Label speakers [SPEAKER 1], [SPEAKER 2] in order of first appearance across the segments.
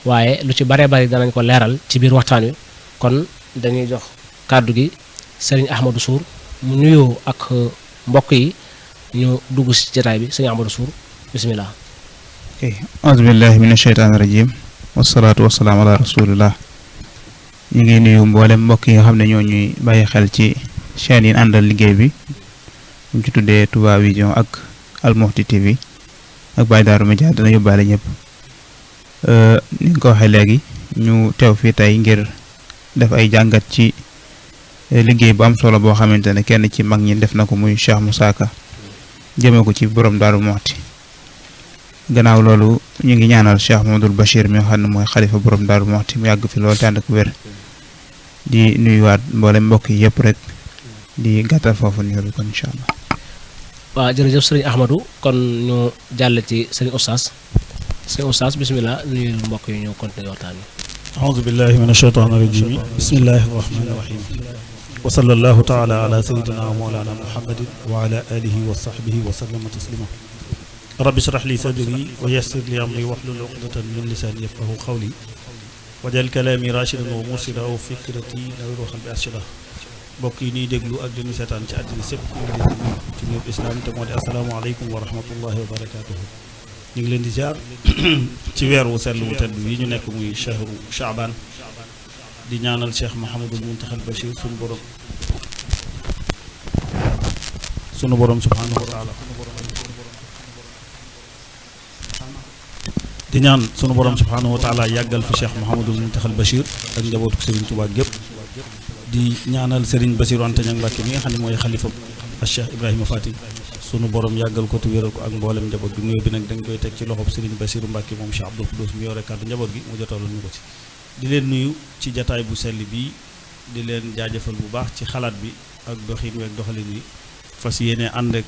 [SPEAKER 1] waaye lu ci bare bari danañ ko leeral ci biir waxtaan wi kon dañuy jox kàddu gi sëriñ Ahmadou Sour mu nuyoo ak mbokk yi ñu dugg ci jotaay bi sëriñ Ahmadou Sour bismillah.
[SPEAKER 2] auzu billahi mina sheytaani rajim wasalaatu wasalaam ala rasulillah. ñu ngi nuyu mboolem mbokk yi nga xam ne ñoo ñuy bàyyi xel ci chaîne yi àndal liggéey bi mu ci tuddee Touba Vision ak Al Mouhty TV ak Baye Darou Média dana yóbbaale ñëpp ni nga ko waxee léegi ñu teew fii tey ngir def ay jàngat ci liggéey bu am solo boo xamante ne kenn ci mag ñi def na ko muy Cheikh Moussa Ka jëmee ko ci borom Darou Mouhty. gannaaw loolu ñu ngi ñaanal Cheikh Mamadou Bachir mi nga xam ne mooy xalifa borom Darou Mouhty mu yàgg fi loolu te ànd ak wér di nuyuwaat mboolem mbokk yi yëpp rek di gàttal foofu nuyoo bi kon incha allah.
[SPEAKER 1] waaw jërëjëf sëriñ Ahmadou kon ñu jàll ci sëriñ Oustaz bismillah nuyu mbokk yi ñu continuer waxtaan wi.
[SPEAKER 3] aoudu billahi min ashaytaani rajim bismillahi rahmani rahim wa sallallahu taala ala sayidina wa mawlana muhammadin wa ala alihi wa sahbihi wa sallama taslima rabbi shrah li sadri wa yassir li amri wahlul uqdatan min lisani yafqahu qawli wajal kalaami rashidan wa mursida wa fikrati nawir wa qalbi arshida mbokk yi ñuy déglu ak di ñu seetaan ci àddina sépp ñu ngi leen di nuyu ci nuyub islam te moo di asalaamaaleykum wa rahmatullahi wa barakatuhu ñu ngi leen di jaar ci weer wu sell wu tedd yi ñu nekk muy chahru Chaaban di ñaanal Cheikh Mouhamadul Muntaxal Bachir sunu borom subhanahu wa taala di ñaan sunu borom subhanahu wa taala yàggal fi Cheikh Mouhamadul Muntaxal Bachir ak njabootu Serigne Touba gépp di ñaanal Serigne Bassirou Anta Niang Mbacké mi nga xam ne mooy xalifa ak Cheikh Ibrahima Fati sunu borom yàggal ko te wéral ko ak mboolem njaboot bi nuyoo bi nag dañ koy teg ci loxob Serigne Bassirou Mbacké moom Cheikh Abdoul Khoudous mi yore kàddu njaboot gi mu jotaloon ñu ko ci di leen nuyu ci jataay bu sell bii di leen jaajëfal bu baax ci xalaat bi ak doxin wi ak doxalin wi fas yéene ànd ak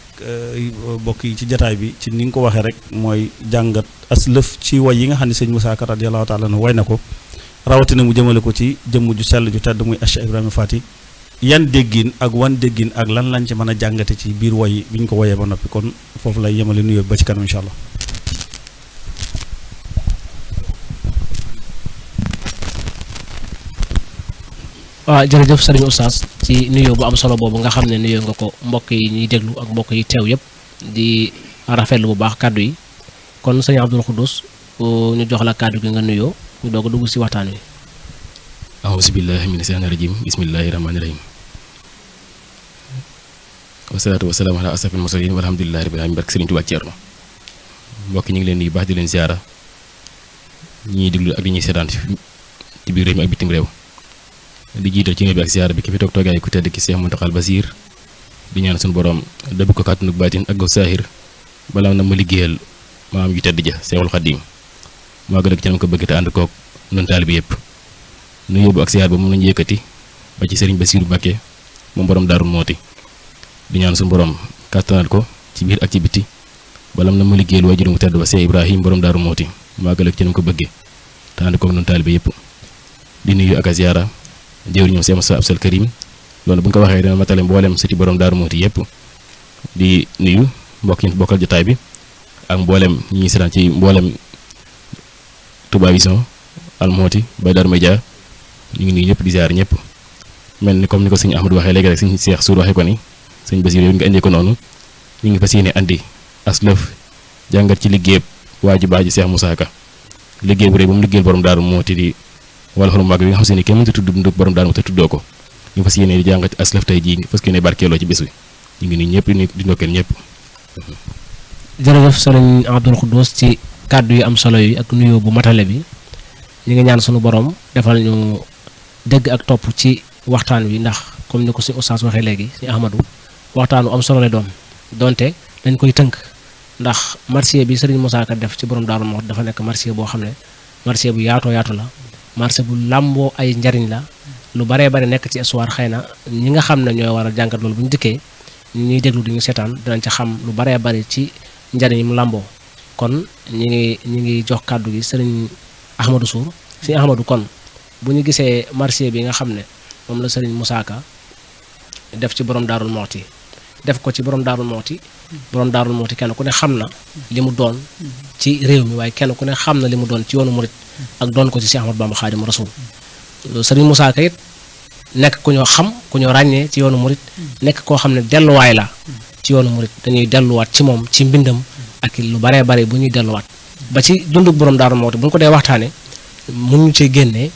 [SPEAKER 3] bokk yi ci jataay bi ci ni nga ko waxee rek mooy jàngat as lëf ci way yi nga xam ne sëñ Moussa Ka radiyallahu taala anhu way na ko rawatina mu jëmale ko ci jëmm ju sell ju tedd muy Cheikh Ibrahima Fati yan déggin ak wan déggin ak lan lañ ci mën a jàngate ci biir way bi ñu ko woyee ba noppi kon foofu lay yemale nuyoo ba ci kanam incha allah.
[SPEAKER 1] waaw jërëjëf sëriñ Oustaz ci nuyoo bu am solo boobu nga xam ne nuyoo nga ko mbokk yi ñuy déglu ak mbokk yi teew yëpp di rafetlu bu baax kàddu yi kon sëriñ Abdoul Khoudous ñu jox la kàddu gi nga nuyoo ñu doog a dugg si waxtaan wi.
[SPEAKER 4] auzu billahi mina shaytaani rajim bismillahi rahmaani rahim wasalaatu wasalaamu ala asrafil mursalin walhamdulillahi rabbil alamin barke Sëriñ Tuubaa Ceerno mbokk ñu ngi leen di baax di leen ziara ñi déglu ak di ñuy seetaan ci biir réew mi ak bitim réew di jiital ci bi ak ziara bi ki fi toog toogaay ku tedd ki Cheikh Mountakhal Basir di ñaan suñu borom dëbb ko kàttanu baatin ak gaw saahir balaa na ma liggéeyal maam yu tedd ja Seexul Xadiim maa gën a ci nam ko bëgg te ànd koog nun taalibe yëpp nu yóbbu ak ziar ba moom lañu yëkkati ba ci Serigne Bassirou Mbacké moom borom Darou Mouhty di ñaan suñu borom kàttanal ko ci biir ak ci biti balam na ma liggéeyal waajur mu tedd ba Cheikh Ibrahim borom Darou Mouhty maa gën a ci nam ko bëggee te ànd koog nun taalibe yëpp di nuyu ak ziara jëwri ñoom Cheikh Moussa Absal Karim loolu bu nga ko waxee dana matale mboolem sëti borom Darou Mouhty yëpp di nuyu mbokk yi bokkal jotaay bi ak mboolem ñi seetaan ci mboolem Touba Vision Al Mouhty Baye Darou Média ñu ngi nuyu ñëpp di ziar ñëpp mel ni comme ni ko sëñ Ahmadou waxee léegi rek sëñ Cheikh Sour waxee ko ni sëñ Bassirou yow nga indee ko noonu ñu ngi fas yéene andi aslëf jàngat ci liggéeyam waa ji baax ji Cheikh Moussa Ka liggéey bu rëy ba mu liggéeyal borom Darou Mouhty di wala xarum mag bi nga xam se ni kenn mënta tudd borom Darou Mouhty te tuddoo ko ñu fas yéene di jàngat aslëf tey jii fas yéene barkeeloo ci bés bi ñu ngi nuyu ñëpp di ndokkeel ñëpp.
[SPEAKER 1] jërëjëf sëriñ Abdoul Khoudous ci kàddu yu am solo yi ak nuyoo bu matale bi ñu ngi ñaan sunu borom defal ñu dégg ak topp ci waxtaan wi ndax comme ni ko si Oustaz waxee léegi si Ahmadou waxtaanu am solo lay doon donte dañ koy tënk ndax marché bi sëriñ Moussa Ka def ci borom Darou Mouhty dafa nekk marché boo xam ne marché bu yaatoo yaatu la marché bu làmboo ay njariñ la lu baree bari nekk ci histoire xëy na ñi nga xam ne ñooy war a jàngat loolu bu ñu dikkee ñuy déglu di ñu seetaan dinañ ca xam lu baree bari ci njariñ yi mu làmboo kon ñi ngi jox kàddu gi sëriñ Ahmadou Sour si Ahmadou kon bu ñu gisee marché bi nga xam ne moom la sëriñ Moussa Ka def ci borom Darou Mouhty def ko ci borom Darou Mouhty kenn ku ne xam na li mu doon ci réew mi waaye kenn ku ne xam na li mu doon ci yoonu murit ak doon ko ci Cheikh Ahmadou Bamba Xaadimu Rasuul. Serigne Moussa Ka it nekk ku ñoo xam ku ñoo ràññee ci yoonu murit nekk koo xam ne delluwaay la ci yoonu murit dañuy delluwaat ci moom ci mbindam ak lu baree bare bu ñuy delluwaat ba ci dunduk borom Daaru Muxti bu ñu ko dee waxtaane mun ñu ci génnee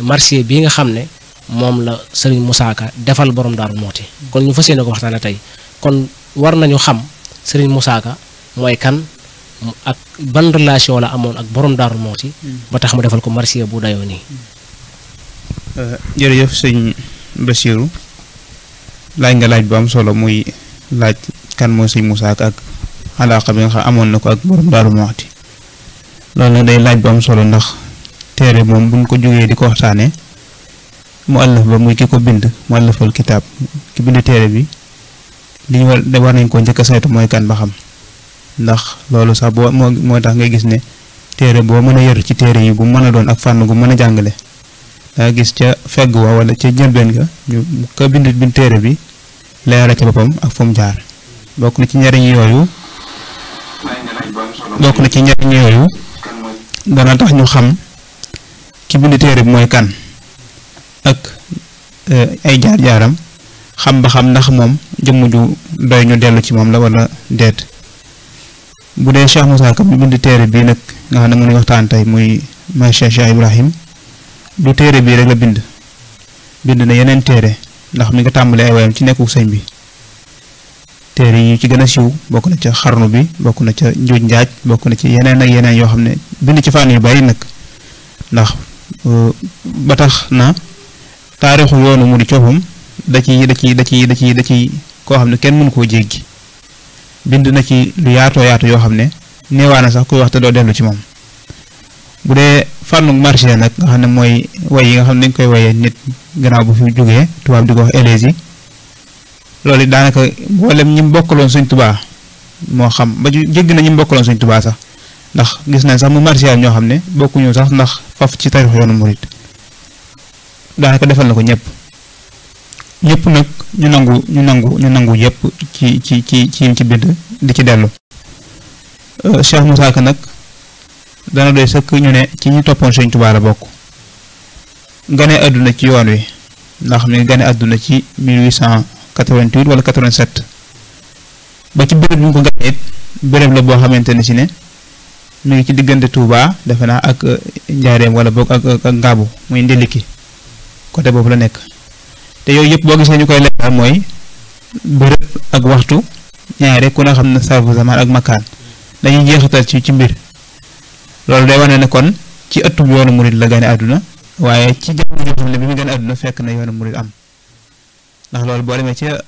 [SPEAKER 1] marché bii nga xam ne moom la Serigne Moussa Ka defal borom Daaru Muxti kon ñu fas yéene ko waxtaane tey kon war nañu xam Serigne Moussa Ka mooy kan ak ban relation la amoon ak borom Daaru Muxti ba tax mu defal ko marché bu dayoo nii.
[SPEAKER 2] jërëjëf sëñ Bassirou laaj nga laaj bu am solo muy laaj kan mooy sëñ Moussa Ka ak alaaqa bi nga xam amoon na ko ak borom Daaru Muxti loolu nag day laaj bu am solo ndax téere moom buñ ko jógee di ko waxtaanee mu àllaf ba muy ki ko bind mu àllafal kitaab ki bind téere bi li ñu war nañ ko njëkk a saytu mooy kan ba xam ndax loolu sax moo tax ngay gis ne téere boo mën a yor ci téere yi bu mën a doon ak fànn gu mën a jàngale daa gis ca fegg wa wala ca njëlbeen ga ñu ka bind téere bi leera ca boppam ak fu mu jaar bokk na ci njariñ yooyu dana tax ñu xam ki bind téere bi mooy kan ak ay jaar-jaaram xam ba xam ndax moom jëmm ju doy ñu dellu ci moom la wala deet bu dee Cheikh Moussa Ka bi bind téere bii nag nga xam ne mu ngi waxtaan tey muy Maam Cheikh Ibrahim du téere bii rek la bind na yeneen téere ndax mi nga tàmbalee ay wayam ci nekku sëñ bi téere yi ci gën a siiw bokk na ca xarnu bi bokk na ca njuuj njaaj bokk na ci yeneen ak yeneen yoo xam ne bind ci fànn yu bari nag ndax ba tax na taarixu yoonu mu di coppam da ci koo xam ne kenn mënu koo jéggi bind na ci lu yaatoo yaatu yoo xam ne neewaana sax kuy wax te doo dellu ci moom bu dee fànnu marché nag nga xam ne mooy way yi nga xam ne dañ koy wayee nit gannaaw bu fi jógee tubaab di ko wax élégie loolu daanaka mboolem ñi mu bokkaloon Sëñ Tuubaa moo xam ba jéggi na ñi mu bokkaloon Sëñ Tuubaa sax ndax gis nañ sax mu marché ñoo xam ne bokkuñu sax ndax faf ci tarix yoonu murit daanaka defal na ko ñëpp nag ñu nangu yëpp ci bind di ci dellu Cheikh Moussa Ka nag dana doy sëkk ñu ne ci ñu toppoon Sëñ Tuubaa la bokk gane àdduna ci yoon wi ndax mi gane àdduna ci 1888 wala 87 ba ci béréb bi ñu ko gane it béréb la boo xamante ne si ne mi ngi ci diggante Touba defe naa ak Njaareem wala boog ak Ngaabu muy Ndiliki côté boobu la nekk te yooyu yëpp boo gisee ñu koy leeral mooy béréb ak waxtu ñaare ku ne xam ne sarfu zaman ak makaan dañuy jeexital ci mbir loolu day wane ne kon ci ëttub yoonu murid la gane àdduna waaye ci jamono joo xam ne bi mu gane àdduna fekk na yoonu murid am ndax loolu boo demee ca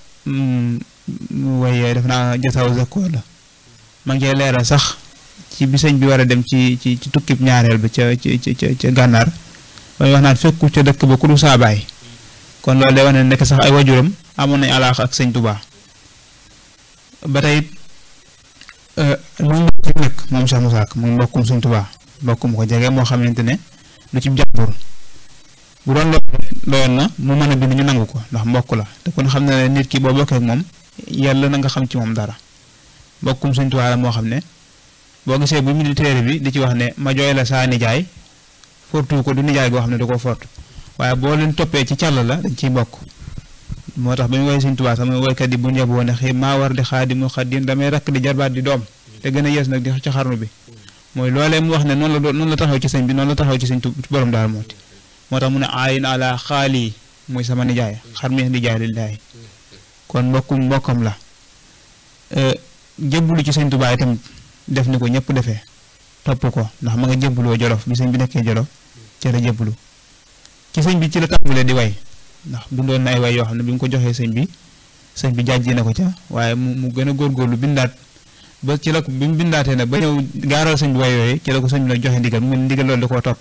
[SPEAKER 2] waaye def naa jasaaw zakkoor la ma ngi cee leeral sax ci bi sëñ bi war a dem ci tukkib ñaareel ba ca gànnaar ba wax naan fekku ca dëkk ba ku du saabaay kon loolu day wane ne nekk sax ay wajuram amoon nañ alaax ak sëñ Tuubaa ba tey muy mbokk nag moom Cheikh Moussa Ka muy mbokkum Sëñ Tuubaa mbokkum ko jege moo xamante ne lu ci jàmbur bu doon loolu doyoon na mu mën a bind ñu nangu ko ndax mbokk la te kon xam ne nit ki boo bokkee ak moom yàlla na nga xam ci moom dara mbokkum Sëñ Tuubaa la moo xam ne boo gisee bu mu di téere bi di ci wax ne ma jooy la saa nijaay fortu ko du nijaay goo xam ne da koo fortu waaye boo leen toppee ci càll la dañ ciy bokk moo tax ba ñu woy Sëñ Tuubaa sama woykat yi bu ñu yeboo ne xëy maa war di xaadimu xaadim damay rakk di jarbaat di doom te gën a yees nag di ci xarnu bi mooy loolee mu wax ne noonu la taxaw ci sëñ bi noonu la taxaw ci sëñ borom Daaru Muxti moo tax mu ne ayin ala xaali muy sama nijaay xar mi nijaay lillaahi kon mbokkam la jébbalu ci Sëñ Tuubaa itam def ni ko ñëpp defee topp ko ndax ma nga jébbaloo Jolof bi sëñ bi nekkee Jolof ci la jébbalu ci sëñ bi ci la tàmbalee di way ndax bindoon na ay way yoo xam ne bi mu ko joxee sëñ bi jàjji na ko ca waaye mu gën a góorgóorlu bindaat ba ci la ko bi mu bindaatee nag ba ñëw gaaral sëñ bi way yooyu ci la ko sëñ bi nag joxe ndigal mu ndigal loolu da koo topp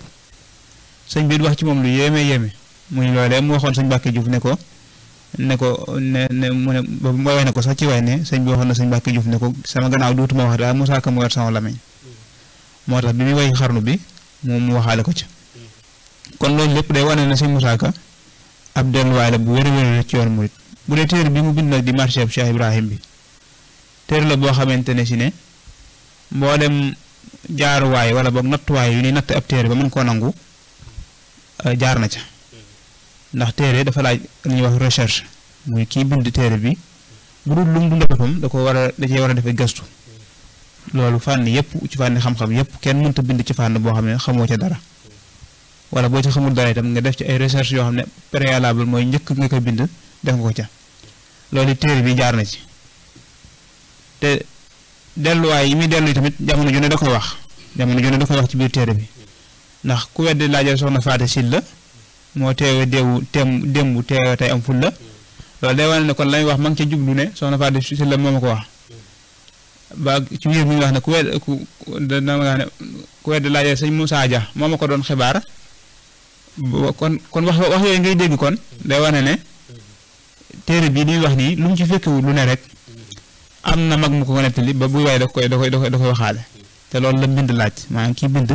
[SPEAKER 2] sëñ bi wax ci moom lu yéeme muy loolee mu waxoon sëñ Mbàkke Juuf ne mu ne ba way na ko sax ci way ne sëñ bi waxoon na sëñ Mbàkke Juuf ne ko sama gannaaw duutuma wax daal Moussa Ka mu yor sama lamiñ moo tax bi muy way xarnu bi moom mu waxaale ko ci kon loolu lépp day wane na sëñ Moussa Ka ab delluwaay la bu wér-wér ci yoon murit bu dee téere bi mu bind nag di marché Cheikh Ibrahim bi téere la boo xamante ne si ne mboolem jaaruwaay wala boog nattuwaay yu ñuy natt ab téere ba mën koo nangu jaar na ca ndax téere dafa laaj li ñuy wax recherche muy kii bind téere bi bu dul lu mu dund boppam da cee war a defee gëstu loolu fànn yëpp ci fànni xam-xam yëpp kenn mënta bind ci fànn boo xam ne xamoo ca dara wala boo ci xamul dara itam nga def ci ay recherche yoo xam ne préalable mooy njëkk nga koy bind def nga ko ca loolu téere bi jaar na ci te delluwaay yi muy dellu tamit jamono ju ne da koy wax ci biir téere bi ndax ku weddi laajal soxna Faati Sylla moo teewe démb teewe tey am ful la loolu day wane ne kon lañuy wax ma ngi ca jublu ne soxna Faati Sylla moo ma ko wax ba ci biir mi ngi wax ne ku weddi laajal sëñ Moussa Dia moo ma ko doon xibaar kon wax yooyu ngay dégg kon day wane ne téere bii ñuy wax nii lu mu ci fekkewul lu ne rek am na mag mu ko nettali ba buy waaye da koy waxaale te loolu la mbind laaj maanaam kii bind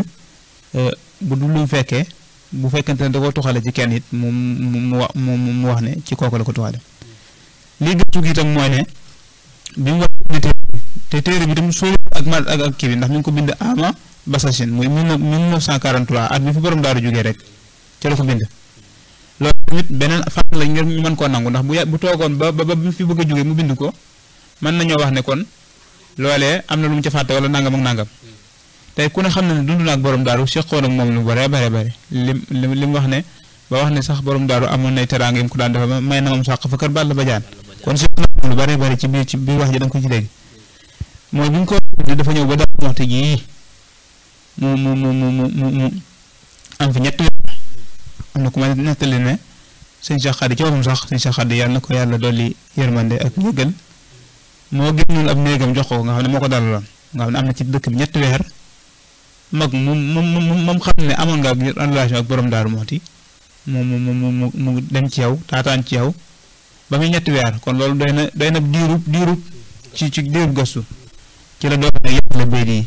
[SPEAKER 2] bu dul lu mu fekkee bu fekkente ne da ko tuxale ci kenn it mu wax ne ci kooku la ko tuxale lii gëstu gi itam mooy ne bi mu wax te téere bi itam sóolu ak kii bi ndax mi ngi ko bind ama Bassachine muy 1943 at bi fi borom daaru jógee rek ci la ko bind loolu tamit beneen fànn la ngir ñu mën koo nangu ndax bu toogoon ba bi fi bëgg a jógee mu bind ko mën nañoo wax ne kon loolee am na lu mu ca fàtte wala nangam ak nangam tey ku ne xam na ne dund na ak borom daaru seqoon ak moom lu bare li mu wax ne ba wax ne sax borom daaru amoon nay teraanga yi mu ko daan defal may na moom sàq fa kër Balla Badiane kon seq na lu bare ci biir wax ji da nga ko ci dégg mooy bi ñu ko dafa ñëw ba daal waxte ji mu am fi ñetti am na ku ma nettali ne sëñ Cheikh Khady ci boppam sax sëñ Cheikh Khady yàlla na ko yàlla dolli yërmande ak njëgal moo génnoon ab néegam jox ko nga xam ne moo ko dalaloon nga xam ne am na ci dëkk bi ñetti weer mag moom xam ne amoon nga relation ak borom Daaru Muxti mu dem ci yow taataan ci yow ba muy ñetti weer kon loolu doy na diirub ci diirub gëstu ci la doon ne yëpp la béy yi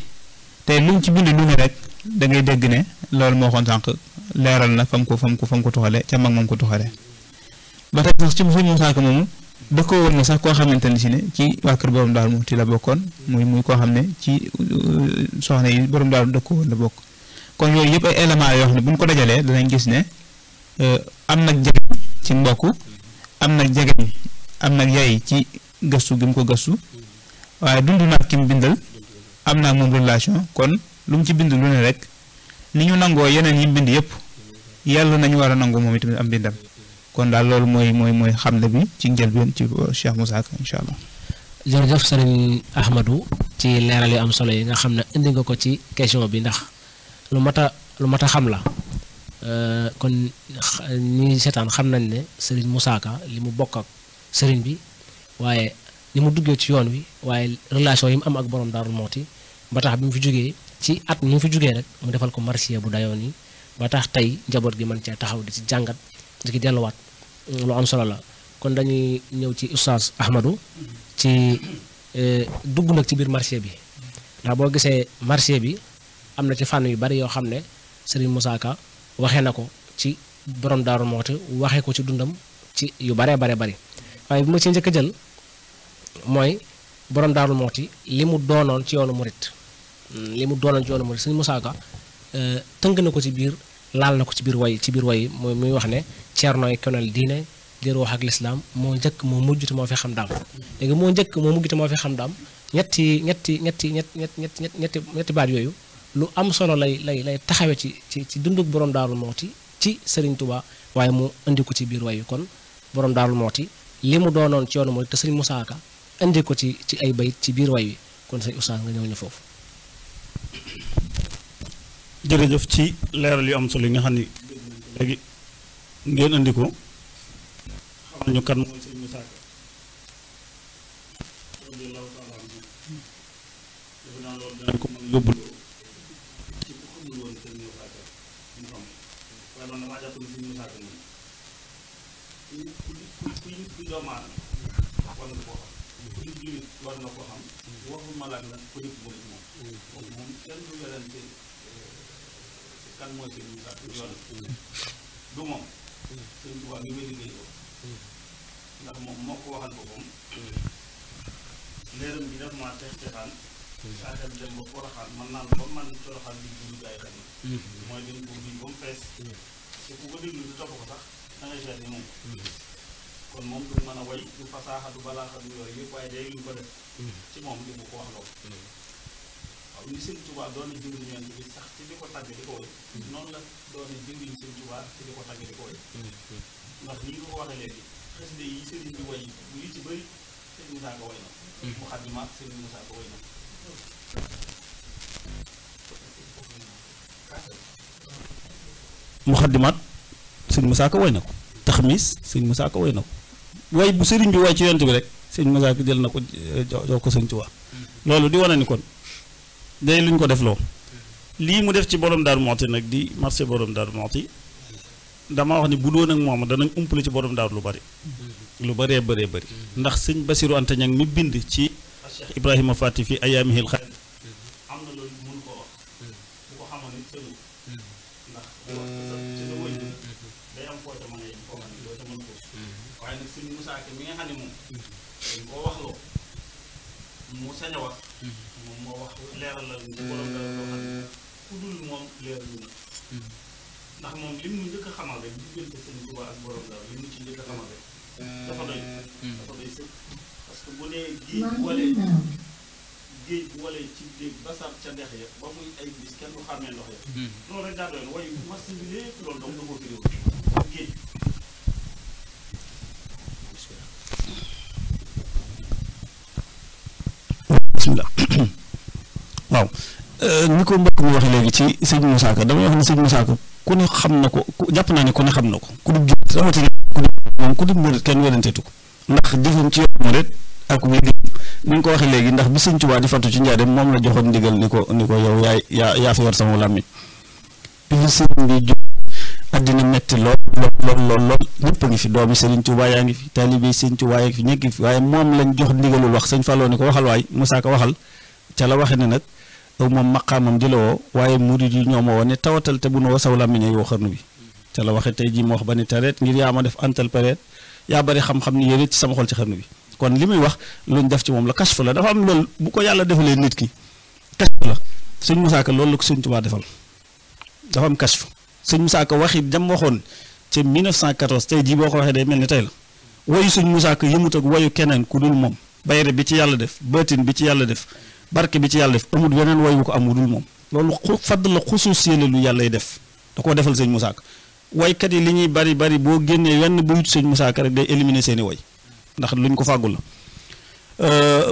[SPEAKER 2] tey lu mu ci bind lu ne rek da ngay dégg ne loolu moo xoon sànq leeral na fam ko tuxale ca mag moom ko tuxale ba tey sax ci sëñ Moussa Ka moomu dëkkoo woon na sax koo xamante ne si ne ci waa kër borom Daaru Muxti la bokkoon muy koo xam ne ci soxna yi borom Daaru dëkkoo woon la bokk kon yooyu yëpp ay éléments yoo xam ne bu ñu ko dajalee danañ gis ne am nag jegeñ ci mbokk am nag jegeñ am nag yaay ci gëstu gi mu ko gëstu waaye dund naag ki mu bindal am naa moom relation kon lu mu ci bind lu ne rek ni ñu nangoo yeneen yi bind yëpp yàlla nañu war a nangu moom itamit am bindam kon daal loolu mooy xamle bi ci njëlbeen ci Cheikh Moussa Ka incha allah.
[SPEAKER 1] jërëjëf sëriñ Ahmadou ci leeral yu am solo yi nga xam ne indi nga ko ci question bi ndax lu mat a xam la kon ñi seetaan xam nañ ne sëriñ Moussa Ka li mu bokk ak sëriñ bi waaye ni mu duggee ci yoon wi waaye relation yi mu am ak borom Daaru Muxti ba tax bi mu fi jógee ci at mi mu fi jógee rek mu defal ko marsiya bu dayoon yi ba tax tey njaboot gi mën cee taxaw di ci jàngat di ci delluwaat lu am solo la kon dañuy ñëw ci oustaz Ahmadou ci dugg nag ci biir marché bi ndax boo gisee marché bi am na ci fànn yu bari yoo xam ne Serigne Moussa Ka waxee na ko ci borom Daaru Muxti waxee ko ci dundam ci yu baree bari waaye bi ma ci njëkk a jël mooy borom Daaru Muxti li mu doonoon ci yoonu murit Serigne Moussa Ka tënk na ko ci biir laal na ko ci biir way mooy muy wax ne ceernooy konel diine jër wax ak lislaam moo njëkk moo mujj te moo fi xam daam léegi moo njëkk moo mujj te moo fi xam daam ñetti baat yooyu lu am solo lay taxawe ci dunduk borom Daaru Muxti ci Serigne Touba waaye mu indi ko ci biir way kon borom Daaru Muxti li mu doonoon ci yoonu murit te Serigne Moussa Ka indi ko ci ay bayit ci biir way wi kon say oustaz nga ñëw ñu foofu.
[SPEAKER 3] jërëjëf ci leeral yu am solo yi nga xam ni léegi ngeen andi ko xamal ñu kan mooy sëñ Moussa Ka radiyallahu taala anhu defe naa loolu dinañ ko mën yóbbuloo ci ku xamul woon sëñ Moussa Ka mu xam waaye man damaa jàpp ne sëñ Moussa Ka moom ku doomu aadama war nga koo xam ku nit jullit war na koo xam waxuma laaj la ku nit murit moom kenn du werante kan mooy sëñ Moussa Ka yoon du moom sëñ Tuubaa ngi may liggéey ko ndax moom moo ko waxal boppam leeram bi daf maa texaan saa xel dem ba Porokhane man naan ba man Porokhane di dugg gaay xam mooy dañ ko bii ba mu fees te ku ko déglu di topp ko sax da ngay seet ni moom kon moom du mën a way du fasaaxa du balaaxa du yooyu yëpp waaye day luñ ko def ci moom di bu ko wax loolu waaw ni Sëñ Tuubaa doon jëngiñ yoon bi sax ci di ko tàgg di ko way noonu la doon jëngiñ Sëñ Tuubaa ci di ko tàgg di ko way ndax ni nga ko waxee léegi xasida yi sëriñ bi way li ci bëri Sëriñ Musaa Ka way na Muxaddimaat Sëriñ Musaa Ka way na Muxaddimaat Sëriñ Musaa Ka way na ko Taxmiis Sëriñ Musaa Ka way na ko way bu sëriñ bi way ci yonent bi rek Sëriñ Musaa Ka jël na ko jox ko Sëriñ Tuubaa loolu di wane ni kon day luñ ko def loo lii mu def ci borom Daaru Muxti nag di marché borom Daaru Muxti dama wax ni bu doon ak moom danañ umpale ci borom Daaru lu bari lu bëree bëree bëri ndax sëñ Basiru Anta Ñaŋ mi bind ci Cheikh Ibrahima Fati fi ayaamihil xayr am na loolu mënu ko wax bu ko xamoon nit sëñ ndax ci sa wëy day am foo ca mën a yem foo xam ne doo ca mën ko waaye nag sëñ Musaa Ka mi nga xam ne moom dañ koo wax loo mu sañ a wax moom moo wax leeral la ci borom Daaru loo xam ne ku dul moom leeral ñu ndax moom lim ñu njëkk a xamal rek diggante Sëñ Tuubaa ak borom Daaru lim ñu ci njëkk a xamal rek dafa doy sëkk parce que bu nee géej bu walee ci géej basar ca dex ya ba muy ay bis kenn du xàmmee ndox ya loolu rek daa doy way mas bi lépp loolu dong da koo firiw géej bismillah waaw ni ko mbokk mi waxee léegi ci sëñ Musaa Ka damay wax ne sëñ Musaa Ka ku ne xam na ko jàpp naa ne ku ne xam na ko ku dul jullit rawatina moom ku dul murit kenn weranteetu ko ndax jëfam ci yoon murit ak wéy ni nga ko waxee léegi ndax bi Sëñ Tuubaa di fattu ci njaareem moom la joxoon ndigal ni ko yow yaa fi war sama làmmiñ bi fi sëriñ bi jóg àddina metti lool ñëpp a ngi fi doomi Sëriñ Tuubaa yaa ngi fi taalibe Sëñ Tuubaa yaa ngi fi ñekki fi waaye moom lañ jox ndigalul wax sëñ Fallou ni ko waxal waay Musaa Ka waxal ca la waxe ne nag moom maqaamam di la woo waaye murid yi ñoo ma woo ne tawatal te bu nu woo saw làmmiñ woo xarnu bi ca la waxe tey jii ma wax ba ni tareet ngir yaa ma def antal pareet yaa bari xam-xam ni yéen ci sama xol ci xarnu bi kon li muy wax luñ def ci moom la kashfu la dafa am loolu bu ko yàlla defalee nit ki kashfu la sëñ Musaa Ka loolu la ko Sëñ Tuubaa defal dafa am kashfu sëñ Musaa Ka waxi jam waxoon ca 1914 tey jii boo ko waxee day mel ni tey la wayu sëñ Musaa Ka yëmut ak wayu keneen ku dul moom bayre bi ci yàlla def baatin bi ci yàlla def barke bi ci yàlla def amul weneen way bu ko am dul moom loolu fadd la xusuusiyee la lu yàllay def da koo defal sëñ Musaa Ka waykat yi li ñuy bari boo génnee wenn buyut sëñ Musaa Ka rek day éliminer seeni way ndax luñ ko fàggul la